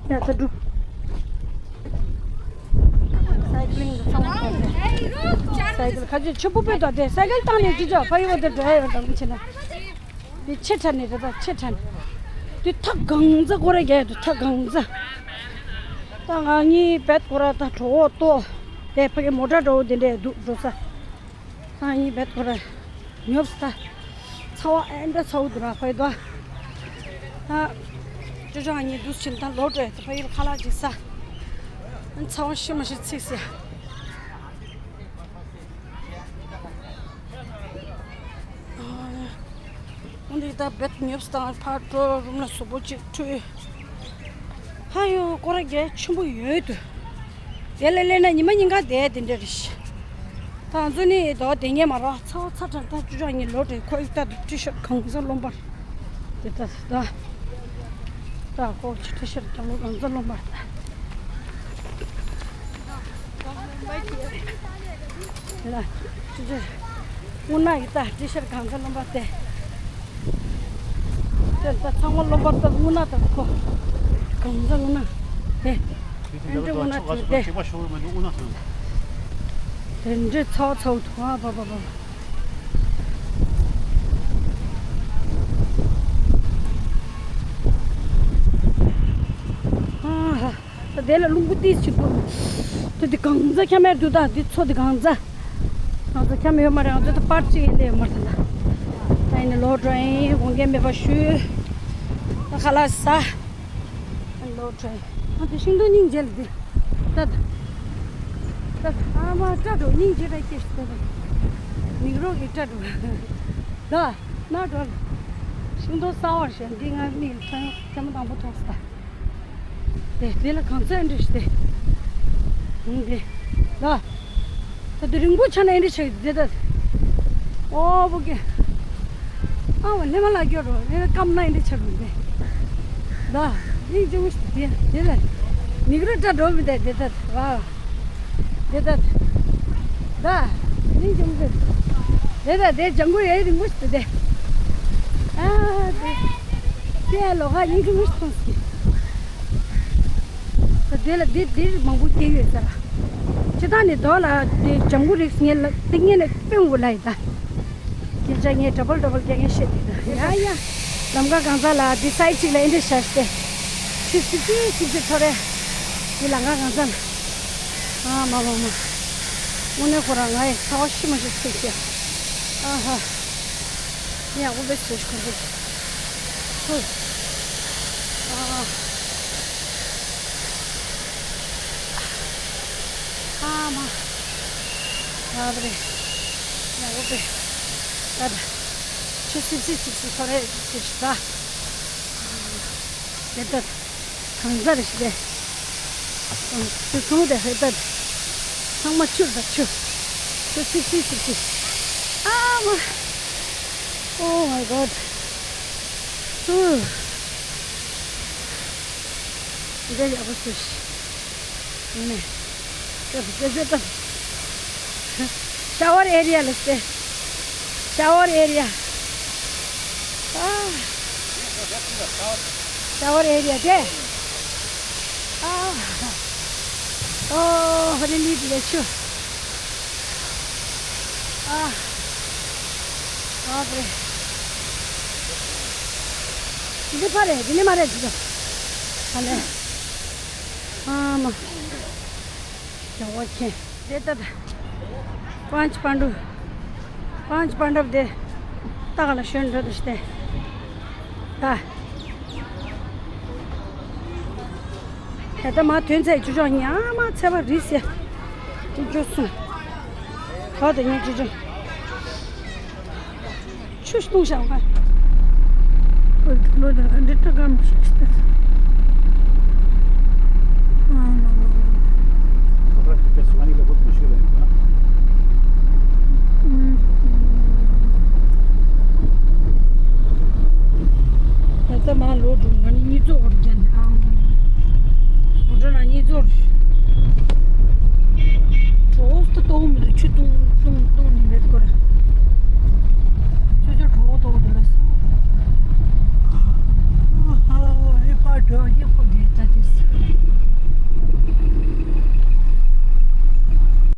ཡ་ད་འགྲོ། སའི་ཀི་ལིང་དུ་ཚང་མ་འགྲོ་དེ། སའི་ཀི་ལིང་ཁ་ཆེ་ཆུ་བུ་པེ་དོ་དེ་སའི་ཀི་ལིང་བཏང་ནས་ཅི་ཅོ་ཕ་ཡི་བ་དེ་འགྲོ་ཡ་ཡོད་དམ་ཆེ་ན། དེ་ཆེ་ཕྲ་ནས་རེད་ད་ཆེ་ཕྲ་ནས། དེ་ཐག་གང་ཚ་ཀོ་ར་རྒྱ་ཡ་དུ་ཐག་གང་ཚ། ད་ང་གཉིས་བེད་ཀོ་ར་ད་གྲོ་བོ་ཏོ། དེ་ཕ་གི་མོ་ཊ་འགྲོ་བོ་དེ་འདྲས་འདུག་འགྲོ་ས། ཨ་ཡིན་བེད་ཁོ་ར་ཉོབ་སྟ། ཚ་བ་ཨེ་འདྲ་ཚ་བོ་འདུག་ར་ཕ་ཡི་དོ། ཨ། ཅོ་ཅོ་ཨ་ནི་འདུག་ཕྱིན་ད་ལོ་དྲོད་ཕ་ཡིར་ཁ་ལག་ཅིག་ས། ཚ་བ་ཤི་མ་ཤི་ཚིག་སི། འོན་ཏེ་ད་བེད་ཉོབ་སྟ་ཕར་འགྲོ་རུམ་ལ་གཟུགས་པོ་ཅིག་འཁྲུད། ཧ་ཡོ་ཀོ་ར་རྒྱ་ཆེན་པོ་ཡོད་དུ། དེ་ལས་སླེབས་ན་ཉི་མ་ཉིན་གང་བསྡད་དེ་འདྲ་རེད་ཤག་ད་ང་ཚོ་ནི་དོ་དེ་ངས་མ་རོགས་ཚ་བ་ཚ་དྲགས་ད་ཅུ་ཅག་གཉིས་ལོ་དྲེ་ཁོ་ཡིག་ལྟ་དུ་ཊི་ཤར་གང་ས་རློན་པར་དེ་ལྟ་ད་ད་ཁོ་ཆུ་ཊི་ཤར་གང་ལོ་གང་ས་རློན་པར་ད་དེ་ལ་ཅུ་ཅག་སྔོན་མ་ཡིག་ལྟ་ཊི་ཤར་གང་ས་རློན་པར་དེ། དེ་ལྟ་ཚང་མ་རློན་པར་ལྟ་དངོས་གནས་ལྟ་ཁོ། གང་ཟག་དངོས་གནས་དེ། དེ་འདྲ་དངོས་གནས་དེ་དེ། དེ་འདྲའི་ཚ་བ་ཚ་བོ་འདུག་ཨ་བ་བ་བ་བ། ཨ་ཧ། ད་དེ་ལ་རླུང་བུ་ཏིས་ཅིག་འདུག་ད་འདི་གང་ཚ་ཁྱམས་ཡར་འདུག་ད་འདི་མཚོ་འདི་གང་ཚ། ང་ཚོ་ཁྱམས་ཡོད་མ་རེད། ང་ཚོ་ད་པར་ཅིག་ཡིན་ལེ་ཡོད་མ་རེད་ད། ད་ཡིན་ནི་ལོག་འགྲོ་ཡིན། དགོངས་འགལ་མེད་པ་ཞུ། ད་ཁ་ལག་ཟ། ལོག་འགྲོ་ཡིན། ང་ཚོ་ཤིང་སྡོང་སྙིང་རྗེ་ལ་འདི། ད་ད། ད་ཨ་མ་སྐྲ་འགྲོ་སྙིང་རྗེ་ར་སྐྱེ་ཞིག་ད་ད། མིག་རོག་གི་སྐྲ་འགྲོ། ད་ན་འགྲོ། ཤིང་སྡོང་གསར་བ་ཞིག་འདི་ང་མིག་ལ་ཐོན་ཐེངས་མ་དང་པོ་མཐོང་སོང་ད། དེ་དེ་ལ་གང་ཚ་ཨེ་འདྲ་ཞིག་དེ། ཧུང་དེ། ལ། ད་དེ་རིང་པོ་ཆ་ན་ཨེ་འདྲ་ཆགས་ཀྱི་དེ་ད། ཨོ་བུ་གེ། ཨ་བ་ལེ་མ་ལ་སྐྱོ་རོ་ལེ་ལ་སྐམ་ན་ཨེ་འདྲ་ཆགས་རུང་དེ། ལ། ཡིག་ཅུང་ཞིག་དེ་དེ་ལ། མིག་རུ་སྐྲ་འགྲོ་མི་དེ་དེ་ད་བ། དེ་ད། ད། ཡིན་ཅུང་ཟད། དེ་ད་དེ་ལྗང་གུ་ཡའི་རིང་པོ་ཞིག་དེ། ཨ་དེ། དེ་ལོ་ཁ་ཡིན་ཅུང་ཞིག་མཐོང་སྲིད། ད་དེ་ལ་དེ་དེ་མང་པོ་སྐྱེས་ཡོད་ས་ར། སྤྱི་བཏང་ནས་རྡོ་ལ་དེ་ལྗང་གུ་རིགས་ངན་ལ་དེ་ངན་ལ་དཔོན་དགོས་ལ་ཡིན་ད། སྐད་ཆ་ངས་ཌ་བལ་ཌ་བལ་རྒྱག་མཁན་བཤད་དེ་ད་ཡ་ཡ། ལམ་ཁ་གང་ས་ལ་དེ་སའི་ཅིག་ལ་ཨེ་འདྲ་བཞག་སྟེ། ཆུ་སིབ་སིབ་སིབ་སིབ་ཐོ་རེ། དེ་ལམ་ཁ་གང་ས་ལ། ཨ་མ་མ་མ། དངོས་གནས་ཁོ་རང་ང་ཡི་ཚ་བ་ཤི་མ་ཤི་ཚིག་ཤི། ཨ་ཧ། ཡག་པོ་བེད་སོས་ཁོ་ཚོ། ཧུ། ཨ། ཨ་མ། ཨ་བ་རེ། ཡག་པོ་བེད། ད་ད། ཆུ་སིབ་སིབ་སིབ་སིབ་ཐོ་རེ་སིབ་སིབ་ད། དེ་ལྟར། གང་ཟག་རེ་ཞིག་རེད། ཆུ་ཚང་དེ་ཧེ་ད། ཚང་མ་ཆུ་རེད་ཆུ། ཆུ་སིབ་སིབ་སིབ་སིབ། ཨ་མ། Oh my God. ཧུ། འདི་ཡག་པོ་ཞིག་ཡིན་ནས། ཅོ་ཅོ་ཅོ་ཅོ། Shower area ལ་སྟེ། Shower area. ཨ། Shower area དེ། ཨ། ཨོ་ཧོ་རི་ལི་དེ་ཆུ། ཨ། ཨ་རེ། འདི་ཕ་རེད། འདི་ནི་མ་རེད་འདི་ཚོ། ཨ་ལེ། ཨ་མ། ཡག་པོ་མཁྱེན། དེ་ལྟར། པཱཉྩ་པཱན་ཌུ། པཱཉྩ་པཱན་ཌབ་དེ། ལྟ་ག་ལ་ཞོན་འགྲོ་དུ་ཤི་ཏེ། ད། ད་ལྟ་མ་ཐོན་ཚད་ཅུ་ཅོག་ཉག་མ་ཚད་པ་རིས་ཡ། ཅུ་ཅོག་གསུམ། ག་དུ་ཉག་ཅུ་ཅོག་ཆུ་ཤི་ཏུང་ཤ་བ། བོད་ཀྱི་ལོ་ལ་འདི་ཏྲ་ཀམ་ཞིག་སྟེ།